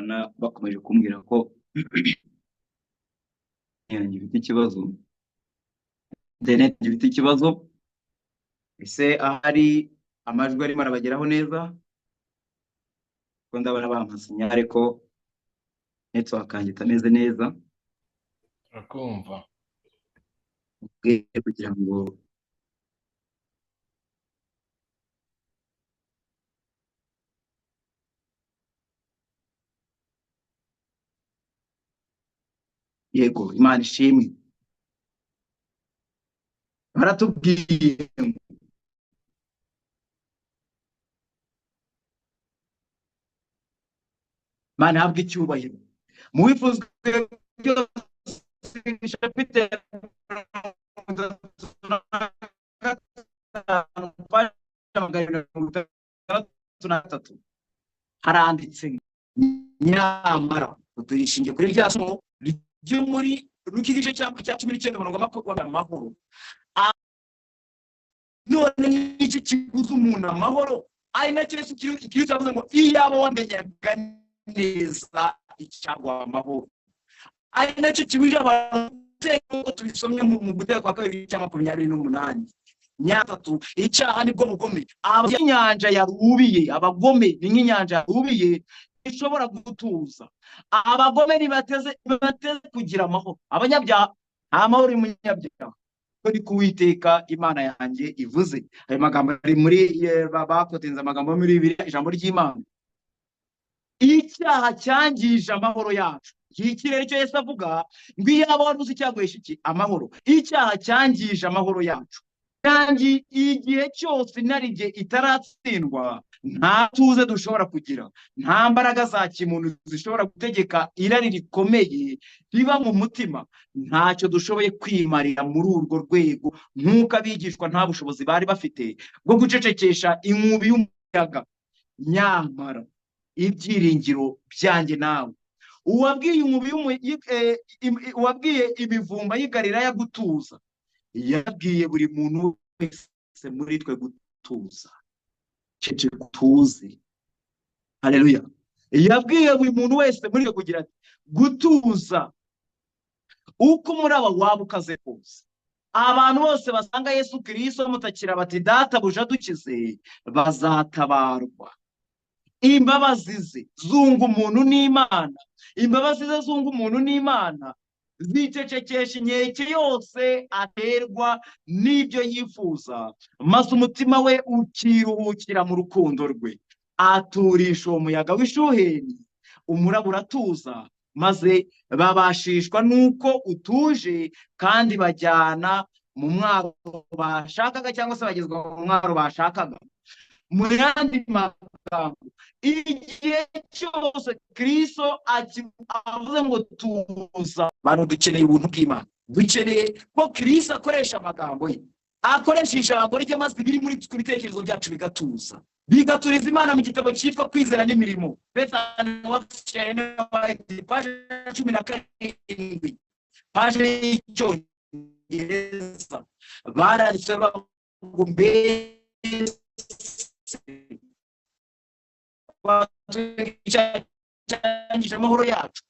Mbona bakomeje kumbwira ko yanjye ifite ikibazo, internet ifite ikibazo. Ese ahari amajwi arimo arabageraho neza? Kuko ndabona bampa signal ko network yanjye itameze neza. Turakumva. Ubwe kugira ngo yego, Imana ishimwe. Baratubwiye ngo Imana ihabwe icyubahiro. Mu bifuzwe byose, chapitre 35, page 263, haranditse ngo nyamara turishingiye kuri rya somo ryo muri Luka igice cya 19 umurongo wa 20 amahoro. None n'iki kiguza umuntu amahoro? Ari nacyo Yesu Kristo yavuze ngo iyaba wamenyaga neza icyaguha amahoro. Ari nacyo kibujije abantu guteka, nk'uko tubisomye mu guteka kwa kabiri cya 28. Nyatatu, icyaha nibwo bugome. Inyanja yarubiye, abagome ni nk'inyanja yarubiye ishobora gutuza. Abagome ntibateze kugira amahoro. Abanyabyaha nta mahoro y'umunyabyaha. Ko ni ku Uwiteka Imana yanjye ivuze. Ayo magambo ari muri bakotinze amagambo muri Bibiliya, ijambo ry'Imana. Icyaha cyangije amahoro yacu. Iki rero icyo Yesu avuga ngo iyaba wari uzi icyaguhesha iki amahoro. Icyaha cyangije amahoro yacu. Kandi igihe cyose inarijye itaratsindwa, nta tuze dushobora kugira, nta mbaraga za kimuntu zishobora gutegeka irari rikomeye riba mu mutima. Ntacyo dushoboye kwimarira muri urwo rwego, nk'uko abigishwa nta bushobozi bari bafite bwo gucecekesha inkubi y'umuyaga. Nyamara ibyiringiro byanjye nawe, uwabwiye inkubi uwabwiye imivumba y'i Galilaya gutuza, yabwiye buri muntu wese muri twe gutuza. Ceceka utuze. Haleluya. Yabwiye buri muntu wese muri twe kugira ati gutuza uko umuraba waba ukaze kose. Abantu bose basanga Yesu Kristo bamutakira bati data buja dukize, bazatabarwa. Imbabazi ze zunga umuntu n'Imana, imbabazi ze zunga umuntu n'Imana zicecekesha inkeke yose aterwa n'ibyo yifuza, maze umutima we ukiruhukira mu rukundo rwe. Aturisha uwo muyaga w'ishuheri, umuraba uratuza, maze babashishwa n'uko utuje, kandi bajyana mu mwaro bashakaga, cyangwa se bagezwa mu mwaro bashakaga. Mu yandi magambo, igihe cyose Kristo avuze ngo tuza, bantu dukeneye ubuntu bw'Imana. Dukeneye ko Kristo akoresha amagambo ye, akoresha ijambo rye, maze ibiri muri twe ibitekerezo byacu bigatuza, bigaturiza Imana. Mu gitabo cyitwa Kwizera n'imirimo, paje 17, paje y'Icyongereza, baranditse ngo mbese cyangije amahoro yacu.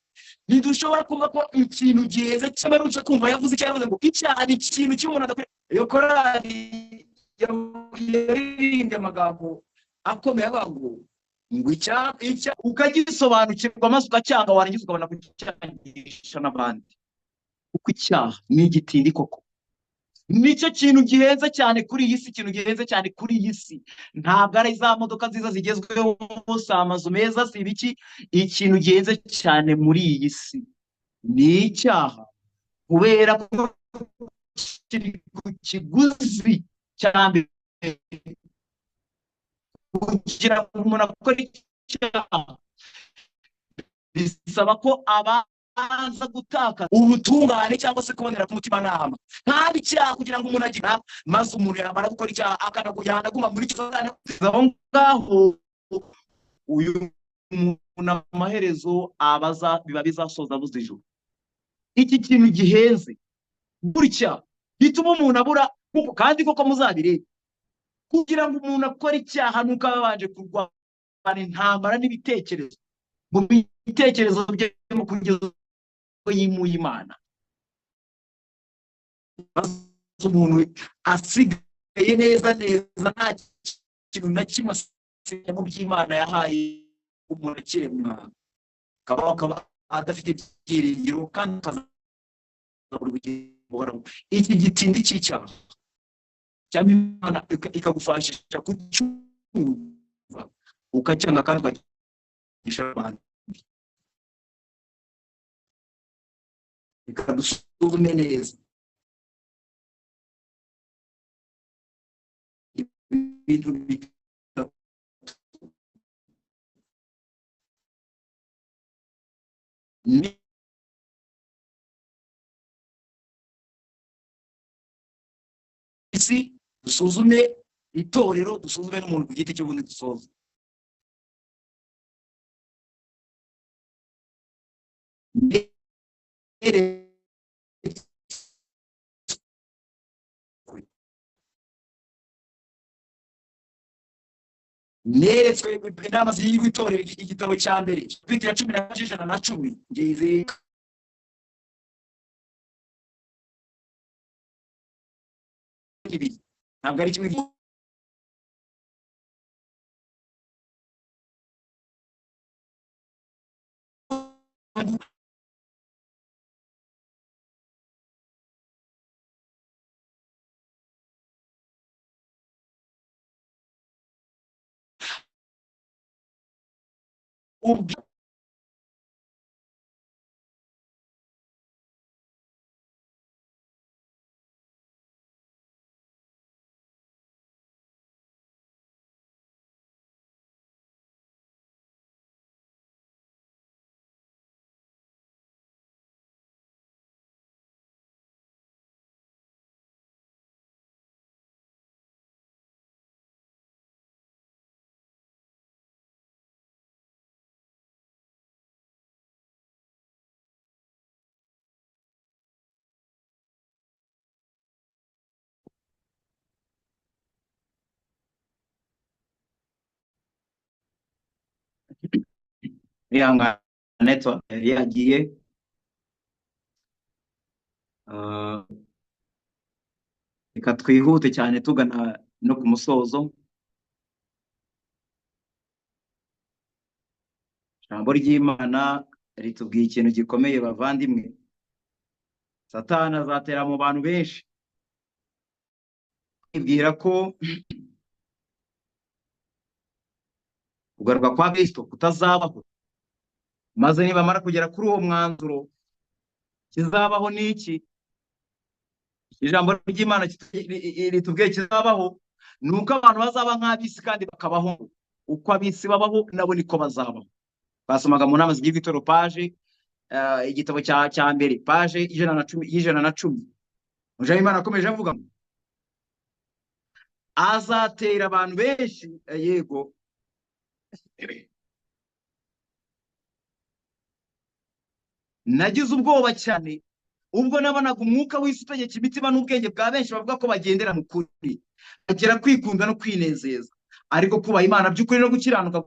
Ntidushobora kumva ko ikintu giheze cy'amarutse kumva yavuze icyo yavuze ngo icyaha ni ikintu cy'umuntu adakwiye. Iyo korali yaririmbye amagambo akomeye avuga ngo icyaha ukagisobanukirwa maze ukacyanga, warangiza ukabona kucyangisha n'abandi. Kuko icyaha ni igitindi koko. Nicyo kintu gihenze cyane kuri iyi si, ikintu gihenze cyane kuri iyi si. Ntabwo ari za modoka nziza zigezweho, si amazu meza, si ibiki. Ikintu gihenze cyane muri iyi si ni icyaha, kubera ko kiri ku kiguzi cya mbere. Kugira ngo umuntu akore icyaha bisaba ko abanza gutakaza ubutungane cyangwa se kubonera ku mutimanama. Kandi icyaha kugira ngo umuntu agire, maze umuntu yamara gukora icyaha akanaguma aguma muri icyo aho ngaho, uyu umuntu amaherezo abaza biba bizasoza abuze ijuru. Iki kintu gihenze gutya gituma umuntu abura, kandi koko muzabirebe, kugira ngo umuntu akore icyaha nuko aba abanje kurwana intambara n'ibitekerezo. Mu bitekerezo bye mu kugeza yimuye Imana, umuntu asigaye neza neza nta kintu na kimwe asigaye mu by'Imana yahaye umuntu akiremwa, akaba adafite ibyiringiro kandi akazabura ubugingo buhoraho. Iki gitindi cy'icyaha cyangwa Imana ikagufashisha kucyumva ukacyanga kandi ukagisha abantu. Reka dusuzume neza ibintu bitatu. Isi, dusuzume itorero, dusuzume n'umuntu ku giti cy'ubundi dusoza. Neretswe inama z'itorero, igitabo cya mbere chapitre ya 10 na 110 ngeze ntabwo ari kimwe. Network yagiye. Reka twihute cyane tugana no ku musozo. Ijambo ry'Imana ritubwiye ikintu gikomeye bavandimwe. Satani azatera mu bantu benshi ibwira ko kugaruka kwa Kristo kutazabaho, maze nibamara kugera kuri uwo mwanzuro kizabaho niki? Ijambo ry'Imana ritubwiye kizabaho nuko abantu bazaba nk'abisi kandi bakabaho uko abisi babaho nabo niko bazabaho. Basomaga mu nama zigiye itorero page igitabo cya mbere page 110. Umuja w'Imana akomeje avuga azatera abantu benshi, yego nagize ubwoba cyane ubwo nabonaga umwuka w'isi utegeka imitima n'ubwenge bwa benshi bavuga ko bagendera mu kuri, bagera kwikunda no kwinezeza, ariko kubaha Imana by'ukuri no gukiranuka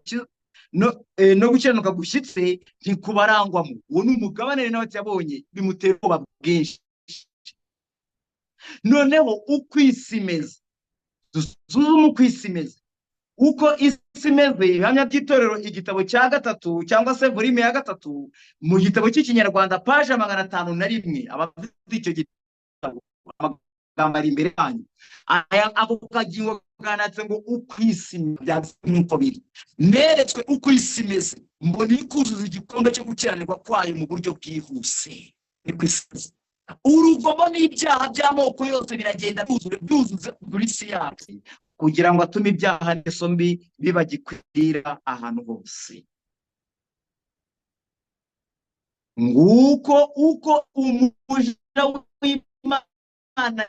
no gukiranuka gushyitse ntikubarangwamo. Uwo ni umugabane nawe yabonye bimutera ubwoba bwinshi. Noneho uko isi imeze, dusuzume uko isi imeze, uko isi imeze. Ibihamya by'itorero igitabo cya 3 cyangwa se volume ya 3 mu gitabo cy'ikinyarwanda page 501. Abafite icyo gitabo amagambo ari imbere yanyu. Aya ako kagingo kanatse ngo uko isi nk'uko biri. Neretswe uko isi imeze, mbona ikuzuza igikombe cyo gukiranirwa kwayo mu buryo bwihuse. Niko isi imeze. Urugomo n'ibyaha by'amoko yose biragenda byuzuza buri isi yacu, kugira ngo atume ibyaha n'ingeso mbi biba gikwira ahantu hose. Nguko uko umuja w'Imana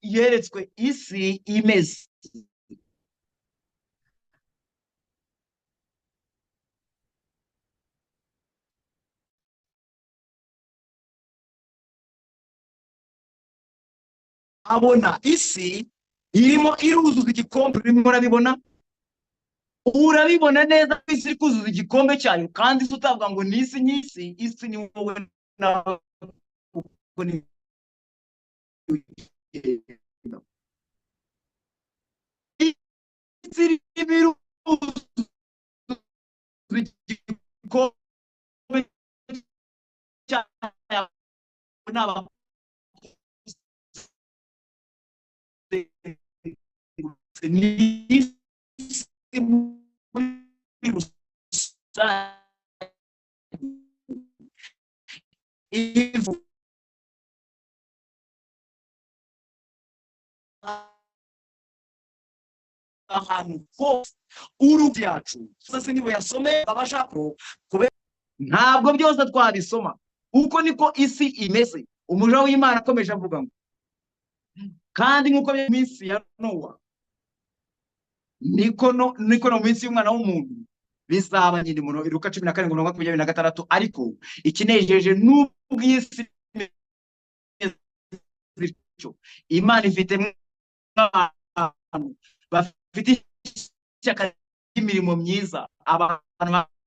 yeretswe isi imeze. Abona isi irimo iruzuza igikombe, urimo urabibona. Urabibona neza ko isi iri kuzuza igikombe cyayo, kandi isi utavuga ngo ni isi ny'isi, isi ni wowe nawe, kuko ni isi irimo iruzuza igikombe cyayo n'abazengurutse ni isi muri rusange ivu ahantu hose urugi yacu sasa nibo yasome babasha kubera ntabwo byose twabisoma. Uko niko isi imeze. Umuja w'Imana akomeje avuga ngo kandi nk'uko mu minsi ya Nowa niko no mu minsi y'umwana w'umuntu bizaba nyine mu Luka 17:26. Ariko ikinejeje n'ubwo isi imeze, Imana ifite abantu bafite ishyaka ry'imirimo myiza, abantu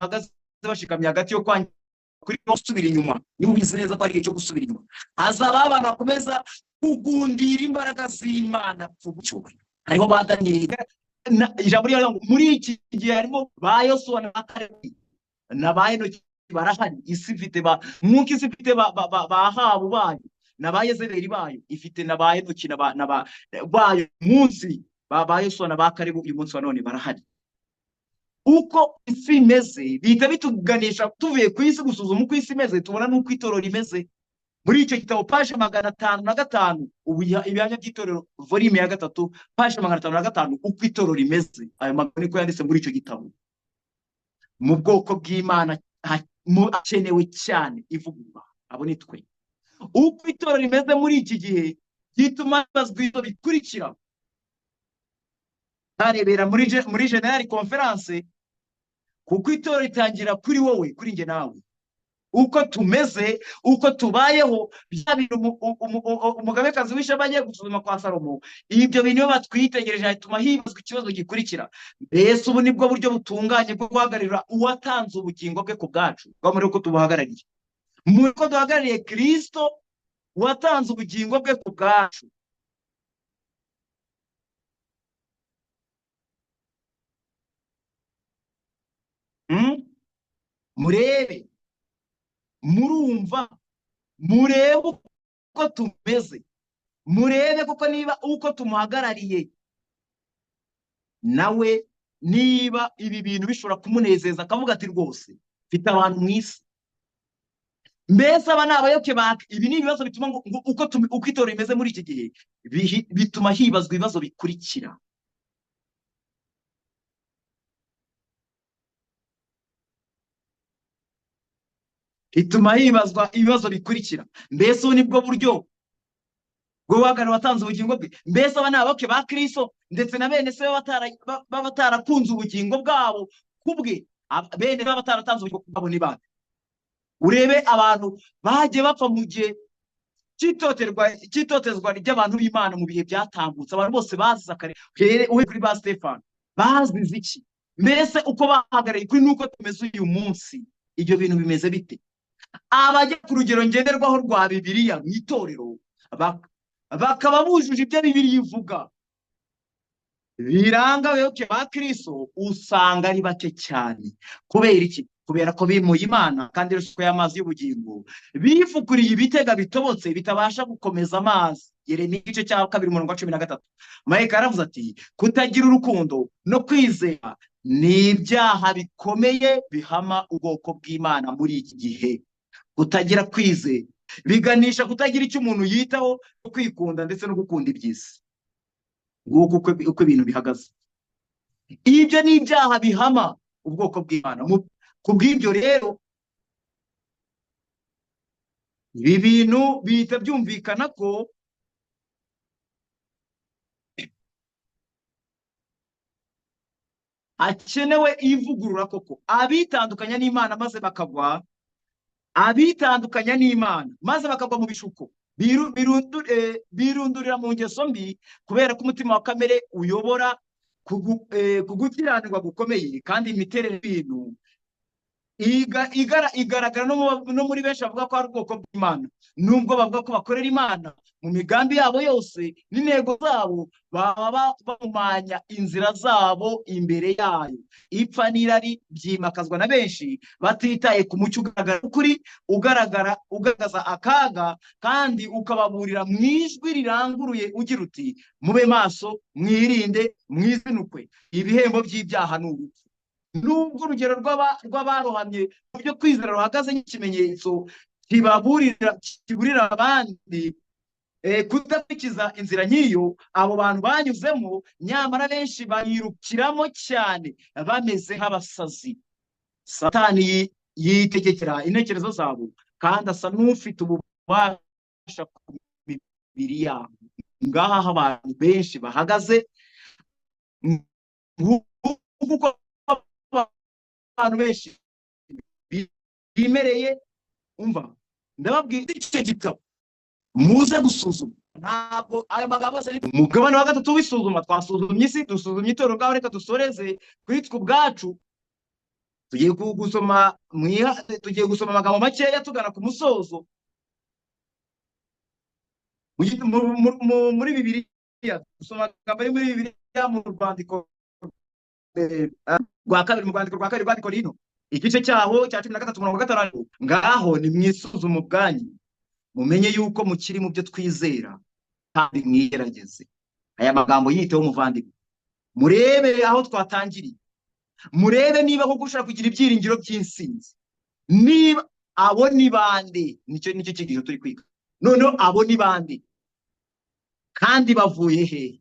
bahagaze bashikamye hagati yo kwangira kuri gusubira inyuma. Niba ubizi neza ko ari igihe cyo gusubira inyuma, hazaba abantu bakomeza kugundira imbaraga z'Imana ku cyubahiro. Hariho ba Daniyeli, ijambo ryavuga ngo muri iki gihe harimo ba Yosuwa na Kalebu na ba Enoki barahari. Isi ifite ba nk'uko isi ifite ba Ahabu bayo na ba Yezebeli bayo, ifite na ba Enoki na ba bayo munsi ba Yosuwa na ba Kalebu uyu munsi wa none barahari. Uko isi imeze bihita bituganisha tuvuye ku isi gusuzuma uko isi imeze, tubona n'uko itorero rimeze. Muri icyo gitabo paje 505, ubu ibihamya by'itorero volume ya 3 paje 505, uko itorero rimeze. Ayo magambo niko yanditse muri icyo gitabo. Mu bwoko bw'Imana hakenewe cyane ivugurura, abo ni twe. Uko itorero rimeze muri iki gihe gituma hibazwa ibibazo bikurikira. Ntarebera muri General Conference, kuko itorero ritangira kuri wowe, kuri njye nawe. Uko tumeze, uko tubayeho, bya bintu umugabekazi w'ishema agiye gusuzuma kwa Salomo, ibyo bintu iyo batwitegereje bituma hibazwa ikibazo gikurikira: mbese ubu nibwo buryo butunganye bwo guhagararira uwatanze ubugingo bwe ku bwacu? Bwa muri uko tubuhagarariye, muri ko duhagarariye Kristo watanze ubugingo bwe ku bwacu. Murebe, murumva, murebe uko tumeze, murebe kuko niba uko tumuhagarariye nawe, niba ibi bintu bishobora kumunezeza akavuga ati rwose mfite abantu mu isi. Mbese aba ni abayoboke ba ibi ni ibibazo bituma ngo uko itorero rimeze muri iki gihe bituma hibazwa ibibazo bikurikira. Bituma hibazwa ibibazo bikurikira. Mbese ubu nibwo buryo bwo guhagarara watanze ubugingo bwe? Mbese aba ni abayoboke ba Kristo ndetse na bene se baba batarakunze ubugingo bwabo kubwe? Bene baba bataratanze ubugingo bwabo ni bande? Urebe abantu bagiye bapfa mu gihe cy'itotezwa ry'abantu b'Imana mu bihe byatambutse. Abantu bose bazize akare, uhe kuri ba Stefano bazize iki? Mbese uko bahagarariye kuri nuko tumeze uyu munsi, ibyo bintu bimeze bite? Abajya ku rugero ngenderwaho rwa Bibiliya mu itorero bakaba bujuje ibyo Bibiliya ivuga biranga abayoboke ba Kristo, usanga ari bake cyane. Kubera iki? Kubera ko bimuye Imana kandi isoko y'amazi y'ubugingo, bifukuriye ibitega bitobotse bitabasha gukomeza amazi. Yeremiya igice cya 2 umurongo wa 13. Marayika yaravuze ati kutagira urukundo no kwizera ni ibyaha bikomeye bihama ubwoko bw'Imana muri iki gihe. Kutagira kwizera biganisha kutagira icyo umuntu yitaho, kwikunda ndetse no gukunda iby'isi. Nguko uko ibintu bihagaze. Ibyo ni ibyaha bihama ubwoko bw'Imana. Ku bw'ibyo rero ibi bintu bihita byumvikana ko hakenewe ivugurura koko. Abitandukanya n'Imana maze bakagwa, abitandukanya n'Imana maze bakagwa mu bishuko, birundurira mu ngeso mbi, kubera ko umutima wa kamere uyobora Ku gukiranirwa gukomeye kandi imiterere y'ibintu igaragara no muri benshi bavuga ko ari ubwoko bw'Imana, nubwo bavuga ko bakorera Imana mu migambi yabo yose n'intego zabo, baba bahumanya inzira zabo imbere yayo. Ipfa n'irari byimakazwa na benshi batitaye ku mucyo ugaragara ukuri, ugaragaza akaga, kandi ukababurira mu ijwi riranguruye ugira uti: mube maso, mwirinde, mwizinukwe, ibihembo by'ibyaha ni urupfu. Nubwo urugero rw'abarohamye mu byo kwizera ruhagaze nk'ikimenyetso kiburira abandi kudakurikiza inzira nk'iyo abo bantu banyuzemo, nyamara benshi bayirukiramo cyane bameze nk'abasazi. Satani yitegekera intekerezo zabo, kandi asa n'ufite ububasha ku mibiri yabo. Ngaha aho abantu benshi bahagaze, nk'uko abantu benshi bimereye. Umva, ndababwira, icyo gitabo muze gusuzuma, ntabwo ayo magambo yose ari umugabane wa gatatu w'isuzuma. Twasuzumye isi, dusuzumye itorero ubwaho, reka dusoreze kuri twe ubwacu. Tugiye gusoma tugiye gusoma amagambo makeya tugana ku musozo. Muri Bibiliya, dusoma amagambo ari muri Bibiliya mu rwandiko rwa kabiri, mu rwandiko rwa kabiri rwa Korinto, igice cyaho cya 13, umurongo wa 5: ngaho nimwisuzume ubwanyu, mumenye yuko mukiri mu byo twizera, kandi mwigerageze. Aya magambo yiteho, umuvandimwe. Murebe aho twatangiriye, murebe niba koko ushobora kugira ibyiringiro by'insinzi. Niba abo ni bande? Nicyo cyigisho turi kwiga. Noneho abo ni bande kandi bavuye hehe?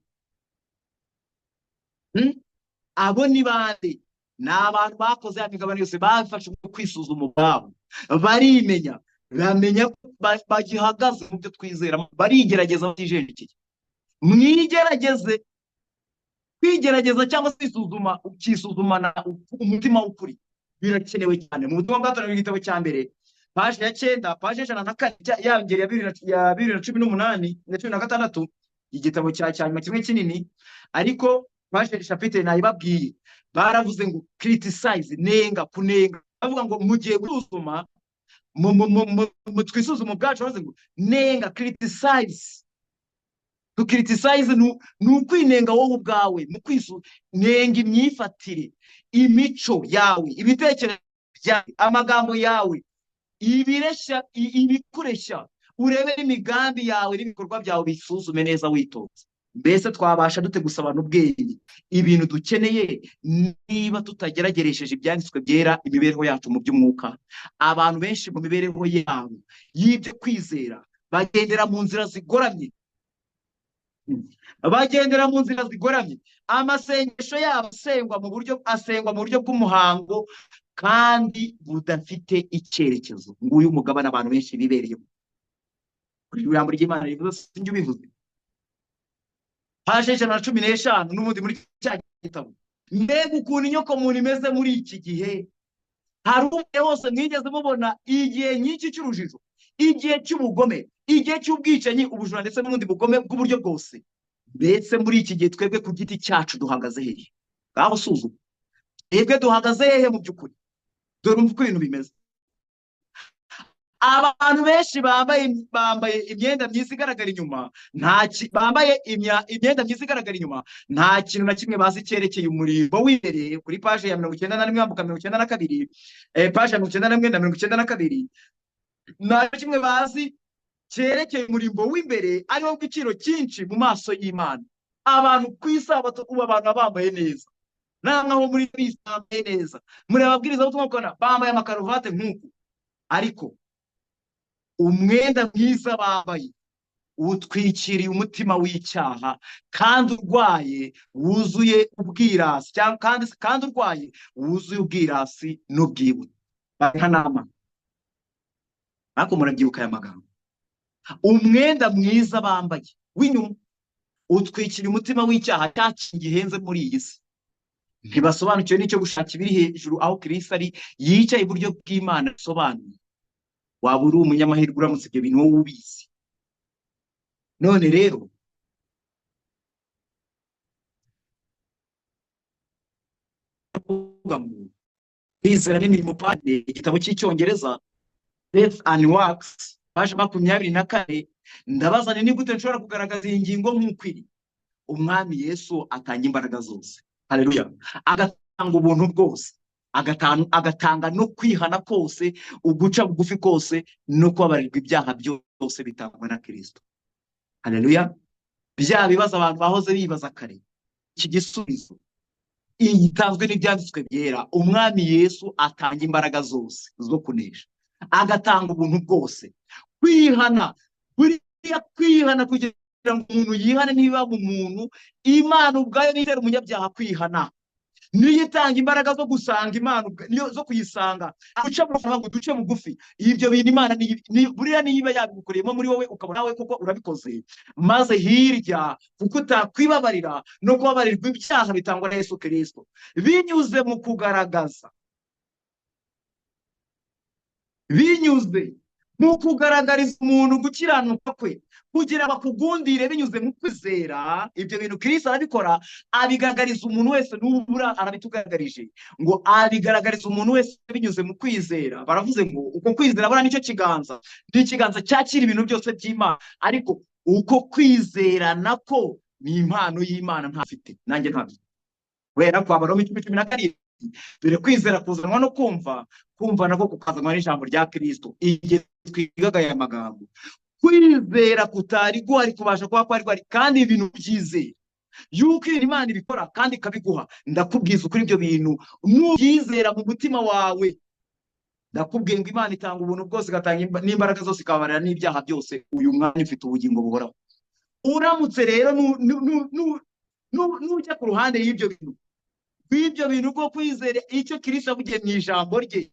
Abo ni bande? Ni abantu bakoze ya migabane yose, bafashe kwisuzuma ubwabo, barimenya, bamenya ko bagihagaze mu byo twizera, barigerageza batijenjekeye. Mwigerageze. Kwigerageza cyangwa se kwisuzuma, ukisuzumana umutima w'ukuri, birakenewe cyane. Mu butumwa bwatoranyijwe, igitabo cya mbere, paji ya 9, paji 104, ya ngeri ya 2018 na 16, igitabo cya nyuma kimwe kinini, ariko paji, chapitre nayibabwiye. Baravuze ngo criticize, nenga, kunenga. Bavuga ngo mugiye gusuzuma, mu twisuzuma ubwacu. Bavuze ngo nenga, criticize. To criticize ni ukwinenga wowe ubwawe. Mu kwisu nenga imyifatire, imico yawe, ibitekerezo byawe, amagambo yawe, ibireshya, ibikureshya, urebe n'imigambi yawe n'ibikorwa byawe, bisuzume neza witonze. Mbese twabasha dute gusabana ubwenge ibintu dukeneye niba tutagerageresheje ibyanditswe byera imibereho yacu mu by'umwuka? Abantu benshi mu mibereho yabo y'ibyo kwizera bagendera mu nzira zigoramye, bagendera mu nzira zigoramye. Amasengesho yabo asengwa mu buryo bw'umuhango kandi budafite icyerekezo. Nguyu umugabane abantu benshi bibereyemo. Ijambo ry'Imana rivuze, sinjye ubivuze, paje 115 n'ubundi muri cya gitabo. Mbega ukuntu inyoko muntu imeze muri iki gihe! Hari umwe hose mwigeze mubona igihe nk'iki cy'urujijo, igihe cy'ubugome, igihe cy'ubwicanyi, ubujura ndetse n'ubundi bugome bw'uburyo bwose? Mbese muri iki gihe twebwe ku giti cyacu duhagaze hehe? Ngaho suzuma, twebwe duhagaze hehe mu by'ukuri? Dore umva uko ibintu bimeze. Abantu benshi bambaye imyenda myiza igaragara inyuma, bambaye imyenda myiza igaragara inyuma, nta kintu na kimwe bazi cyerekeye umurimbo w'imbere. Kuri paje ya 91 wambuka 92, paje ya 91 na 92, nta kimwe bazi cyerekeye umurimbo w'imbere, ariwo w'igiciro cyinshi mu maso y'Imana. Abantu ku isabato ubu, abantu baba bambaye neza, namwe aho muri bisi bambaye neza, muri ababwirizabutumwa mukabona bambaye amakaruvate nk'uku, ariko umwenda mwiza bambaye utwikiriye umutima w'icyaha kandi urwaye, wuzuye ubwirasi, cyangwa kandi urwaye, wuzuye ubwirasi n'ubwibone nka nama. Ariko murabyibuka aya magambo: umwenda mwiza bambaye w'inyuma utwikiriye umutima w'icyaha, cya kintu gihenze muri iyi si. Ntibasobanukiwe n'icyo gushaka ibiri hejuru, aho Kristo ari yicaye iburyo bw'Imana bisobanuye. Waba uri umunyamahirwe uramutse ibyo bintu wowe ubizi. None rero Kwizera n'imirimo, pane igitabo cy'Icyongereza Faith and Works, page 24. Ndabaza ni gute nshobora kugaragaza iyi ngingo nk'uko iri? Umwami Yesu atanga imbaraga zose, haleluya, agatanga ubuntu bwose, agatanga no kwihana kose, uguca bugufi kose, no kubabarirwa ibyaha byose bitangwa na Kristo, haleluya. Bya bibazo abantu bahoze bibaza kare, iki gisubizo gitanzwe n'ibyanditswe byera. Umwami Yesu atanga imbaraga zose zo kunesha, agatanga ubuntu bwose, kwihana. Buriya kwihana, kugira ngo umuntu yihane, niba mu muntu, Imana ubwayo niyo itera umunyabyaha kwihana, niyo itanga imbaraga zo gusanga Imana, niyo zo kuyisanga, guca bugufi ngo duce bugufi. Ibyo bintu Imana buriya niba yabigukoreyemo muri wowe, ukabona nawe koko urabikoze, maze hirya kuko utakwibabarira no kubabarirwa ibyaha bitangwa na Yesu Kristo binyuze mu kugaragaza, binyuze mu kugaragariza umuntu gukiranuka kwe, kugira ngo akugundire binyuze mu kwizera. Ibyo bintu Kristo arabikora, abigaragariza umuntu wese. N'ubura arabitugaragarije ngo abigaragariza umuntu wese binyuze mu kwizera. Baravuze ngo uko kwizera buriya nicyo kiganza, ni ikiganza cyakira ibintu byose by'Imana, ariko uko kwizera nako ni impano y'Imana ntafite, nanjye ntabyo, kubera ko Abaroma 10:17, dore kwizera kuzanwa no kumva, kumva nako kukazanwa n'ijambo rya Kristo. Igihe twigaga aya magambo, kwizera kutari guhari kubasha kuba kwari guhari, kandi ibintu byizera yuko Imana ibikora kandi ikabiguha. Ndakubwiza ukuri, ibyo bintu nubyizera mu mutima wawe, ndakubwiye ngo Imana itanga ubuntu bwose, igatanga n'imbaraga zose, ikababarira n'ibyaha byose. Uyu mwanya ufite ubugingo buhoraho. Uramutse rero nujya ku ruhande y'ibyo bintu, rw'ibyo bintu bwo kwizera icyo Kristo yavugiye mu ijambo rye,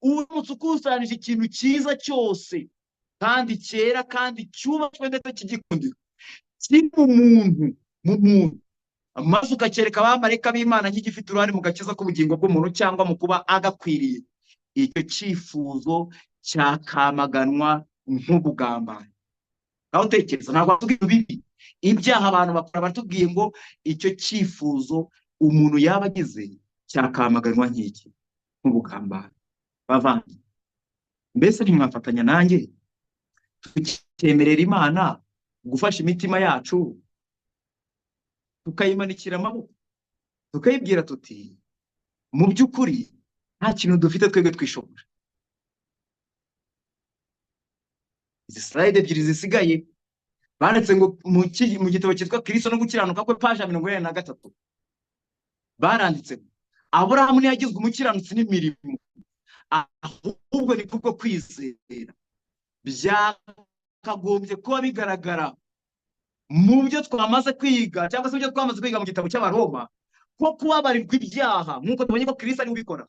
uramutse ukusanije ikintu cyiza cyose kandi cyera kandi cyubatswe ndetse cy'igikundiro kiri mu muntu, maze ukacyereka abamarayika b'Imana nk'igifite uruhare mu gakiza k'ubugingo bw'umuntu cyangwa mu kuba agakwiriye, icyo cyifuzo cyakamaganwa nk'ubugambanyi. Nawe utekereza, ntabwo batubwiye bibi ibyaha abantu bakora, baratubwiye ngo icyo cyifuzo umuntu yaba agize cyakamaganwa nk'iki? Nk'ubugambanyi. Bavandi, mbese ntimwafatanya nanjye tukemerera Imana gufasha imitima yacu, tukayimanikira amaboko, tukayibwira tuti: "Mu by'ukuri nta kintu dufite twebwe twishobora"? Izi slide ebyiri zisigaye, banditse ngo mu gitabo cyitwa Kristo no gukiranuka kwe, page 43, baranditse: "Aburahamu ntiyagizwe umukiranutsi n'imirimo, ahubwo ni kubwo kwizera." Byakagombye kuba bigaragara mu byo twamaze kwiga, cyangwa se ibyo twamaze kwiga mu gitabo cy'Abaroma, ko kubabarirwa ibyaha, nk'uko tubonye ko Kristo ari ubikora,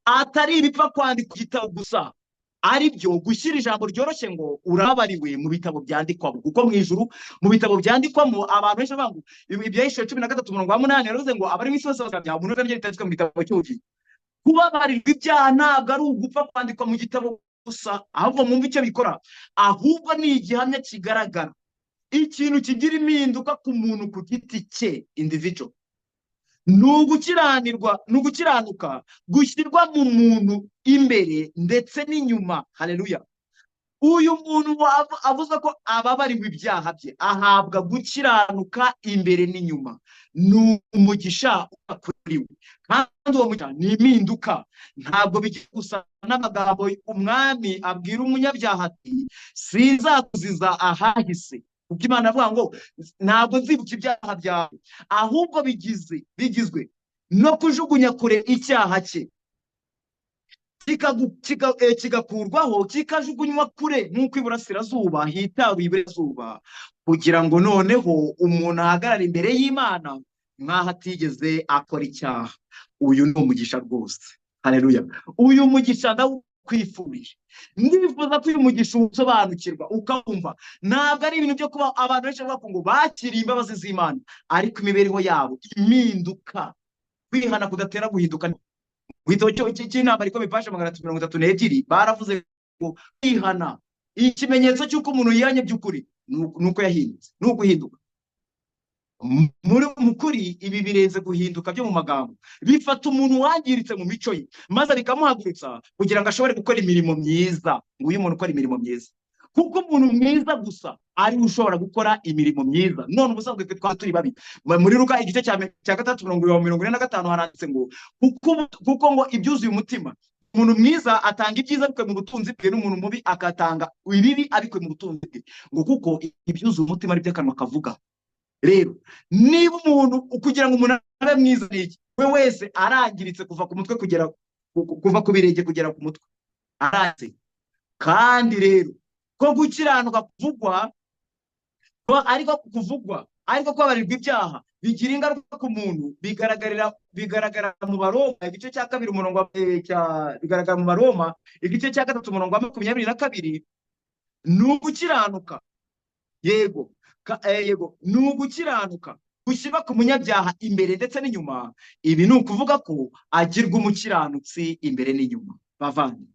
atari ibipfa kwandika igitabo gusa, ari byo gushyira ijambo ryoroshye ngo urababariwe mu bitabo byandikwamo, kuko mu ijuru mu bitabo byandikwamo abantu benshi bavuga ngo Ibyahishuwe 13 umurongo wa 8 yaravuze ngo abari mu isi bose bazabyaha umuntu wese bitanditswe mu gitabo cy'ubugingo. Kubabarirwa ibyaha ntabwo ari ugupfa kwandikwa mu gitabo gusa, ahubwo mwumve icyo bikora, ahubwo ni igihamya kigaragara, ikintu kigira impinduka ku muntu ku giti cye, individual. Ni ugukiranirwa, ni ugukiranuka gushyirwa mu muntu imbere ndetse n'inyuma, haleluya. Uyu muntu avuze ko ababariwe ibyaha bye ahabwa gukiranuka imbere n'inyuma. Ni umugisha kuri we, kandi uwo mugisha ni impinduka. Ntabwo bijya gusa n'amagambo umwami abwira umunyabyaha ati: "Sinzakuziza ahahise," kuko Imana avuga ngo: "Ntabwo nzibuka ibyaha byawe," ahubwo bigizwe no kujugunya kure icyaha cye, kigakurwaho, kikajugunywa kure nk'uko iburasirazuba hitaruye iburasirazuba, kugira ngo noneho umuntu ahagarare imbere y'Imana nk'aho atigeze akora icyaha. Uyu ni umugisha rwose, haleluya. Uyu mugisha ndawukwifurije. Ndifuza ko uyu mugisha usobanukirwa, ukawumva. Ntabwo ari ibintu byo kuba abantu benshi bavuga ngo bakiriye imbabazi z'Imana, ariko imibereho yabo impinduka, kwihana kudatera guhinduka. Mu gitabo cy'inama ariko page 332, baravuze ngo kwihana, ikimenyetso cy'uko umuntu yihanye by'ukuri ni uko yahindutse, ni uguhinduka. Muri mukuri ibi birenze guhinduka byo mu magambo, bifata umuntu wangiritse mu mico ye maze bikamuhagurutsa kugira ngo ashobore gukora imirimo myiza. Nguyu umuntu ukora imirimo myiza, kuko umuntu mwiza gusa ari we ushobora gukora imirimo myiza. None ubusanzwe twe twaba turi babi. Muri Luka igice cya 3 45 haranditse ngo kuko ngo ibyuzuye umutima, umuntu mwiza atanga ibyiza abikuye mu butunzi bwe, n'umuntu mubi agatanga ibibi abikuye mu butunzi bwe, ngo kuko ibyuzuye umutima ari byo akanwa kavuga. Rero niba umuntu, kugira ngo umuntu abe mwiza ni iki? We wese arangiritse kuva ku mutwe kugera kuva ku birenge kugera ku mutwe, arangiritse. Kandi rero ko gukiranuka kuvugwa, ariko kuvugwa ariko kubabarirwa ibyaha bigira ingaruka ku muntu, bigaragara mu Baroma igice cya 2 umurongo bigaragara mu Baroma igice cya 3 umurongo wa 22. Ni ugukiranuka, yego, yego, ni ugukiranuka gushyirwa ku munyabyaha imbere ndetse n'inyuma. Ibi ni ukuvuga ko agirwa umukiranutsi imbere n'inyuma. Bavandi,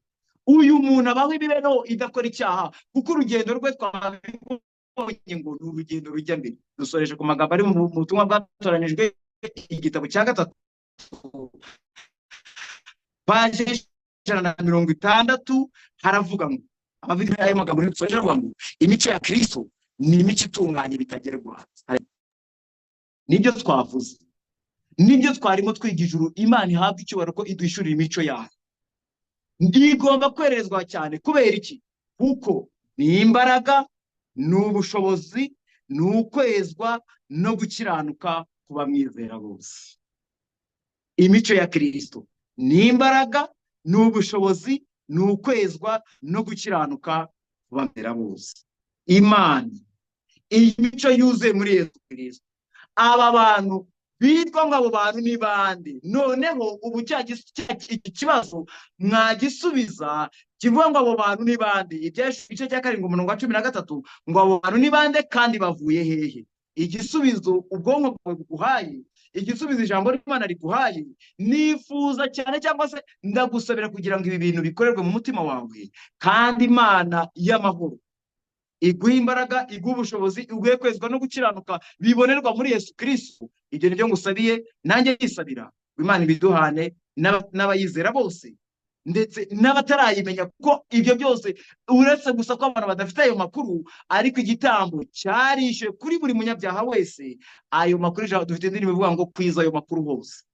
uyu muntu abaho imibereho idakora icyaha, kuko urugendo rwe twabonye ngo ni urugendo rujya mbere. Dusoreje ku magambo ari mu butumwa bwatoranijwe, igitabo cya 3 paje 160, haravuga ngo abavuga ayo magambo dusoreje avuga ngo imico ya Kristo ni imico itunganye bitagerwa. Nibyo twavuze, nibyo twarimo twiga ijuru. Imana ihabwa icyubahiro ko iduhishurira imico yayo. Igomba kwerezwa cyane. Kubera iki? Kuko ni imbaraga, ni ubushobozi, ni ukwezwa no gukiranuka ku bamwizera bose. Imico ya Kristo ni imbaraga, ni ubushobozi, ni ukwezwa no gukiranuka ku bamwizera bose. Imana iyi mico yuzuye muri Yesu Kristo. Aba bantu bitwa ngo abo bantu ni bande? Noneho ubu iki kibazo mwagisubiza kivuga ngo abo bantu ni bande? Igice cya 7 umurongo wa 13 ngo abo bantu ni bande kandi bavuye hehe? Igisubizo ubwonko bwawe buguhaye, igisubizo ijambo ry'Imana riguhaye, nifuza cyane cyangwa se ndagusabira kugira ngo ibi bintu bikorerwe mu mutima wawe, kandi Imana y'amahoro iguhe imbaraga, iguhe ubushobozi, iguhe kwezwa no gukiranuka bibonerwa muri Yesu Kristo. Ibyo nibyo ngusabiye, nanjye nisabira Imana ibiduhane n'abayizera bose ndetse n'abatarayimenya, kuko ibyo byose uretse gusa ko abantu badafite ayo makuru, ariko igitambo cyarishyuwe kuri buri munyabyaha wese. Ayo makuru dufite indirimbo ivuga ngo kwiza ayo makuru hose.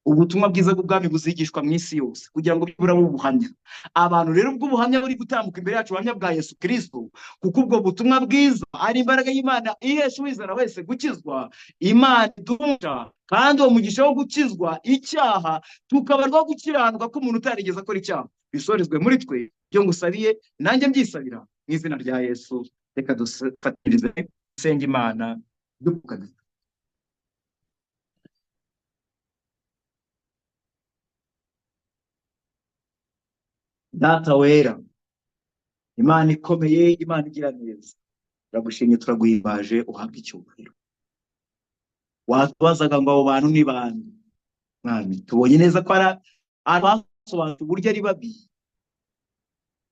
Ubutumwa bwiza bw'ubwami buzigishwa mu isi yose kugira ngo byibura bubuhamya. Abantu rero ubwo buhamya buri gutambuka imbere yacu, ubuhamya bwa Yesu Kristo, kuko ubwo butumwa bwiza ari imbaraga y'Imana ihesha uwizera wese gukizwa. Imana idumugisha, kandi uwo mugisha wo gukizwa icyaha tukabarwaho gukiranuka k'umuntu utarigeze akora icyaha, bisorezwe muri twe. Ibyo ngusabiye nanjye mbyisabira mu izina rya Yesu. Reka dufatirize dusenga Imana dupfukamye. Data wera, Imana ikomeye, Imana igira neza, turagushimye, turaguhimbaje, uhabwe icyubahiro. Watubazaga ngo abo bantu ni bande? Mwami, tubonye neza ko abasobanukiwe uburyo ari babi,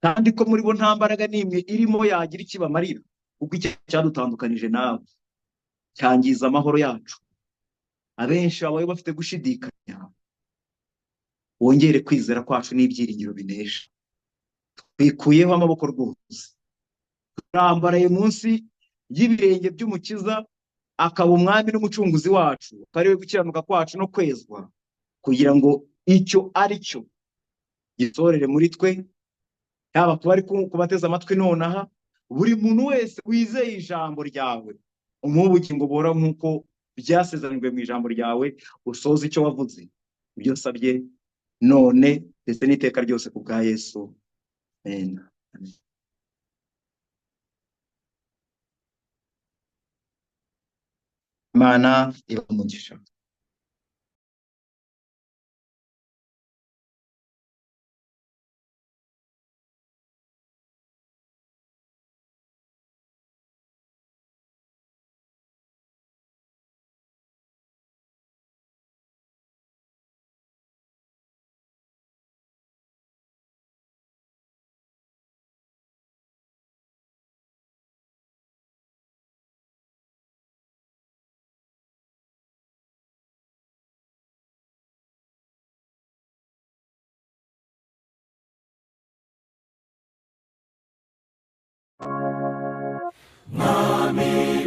kandi ko muri bo nta mbaraga n'imwe irimo yagira ikibamarira, kuko icyaha cyadutandukanije nawe cyangiza amahoro yacu. Abenshi babaye bafite gushidikanya, wongere kwizera kwacu n'ibyiringiro binesha. Twikuyeho amaboko rwose, turambaraye munsi y'ibirenge by'Umukiza, akaba umwami n'umucunguzi wacu, akaba ari we gukiranuka kwacu no kwezwa, kugira ngo icyo ari cyo gisorere muri twe, yaba kuba ari kubateza amatwi nonaha, buri muntu wese wizeye ijambo ryawe, umuhe ubugingo buhoraho nk'uko byasezeranyijwe mu ijambo ryawe, usoze icyo wavuze. Ibyo nsabye none ndetse n'iteka ryose ku bwa Yesu. Amen. Imana ibahe umugisha.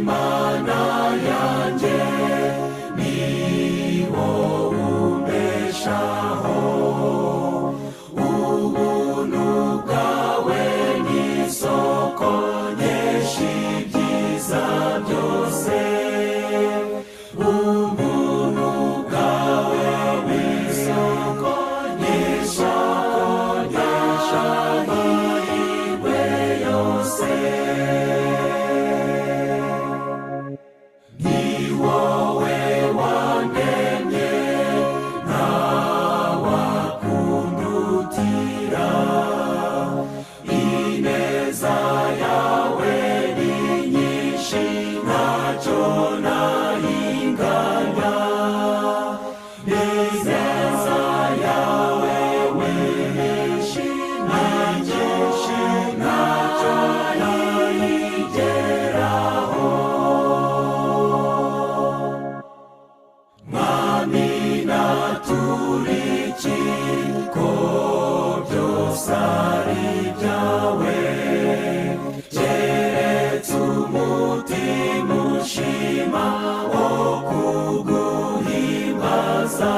Imana yanjye, ni wowe umbeshaho. Ubuntu bwawe ni isoko nkesha ibyiza byose. Ubuntu bwawe ni isoko nkesha amahirwe yose. Ni wowe wandemye, ntawakundutira. Ineza yawe ni nyinshi, ntacyo nayinganya. Ineza yawe ni nyinshi, ni nyinshi, ntacyo nayigeraho. Mwami naturiki ko byose ari ibyawe, keretse umutima ushima wo kuguhimbaza,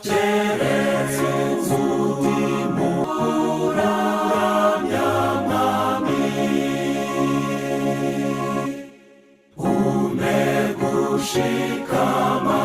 keretse umutima uramya Mwami. Umpe gushikama.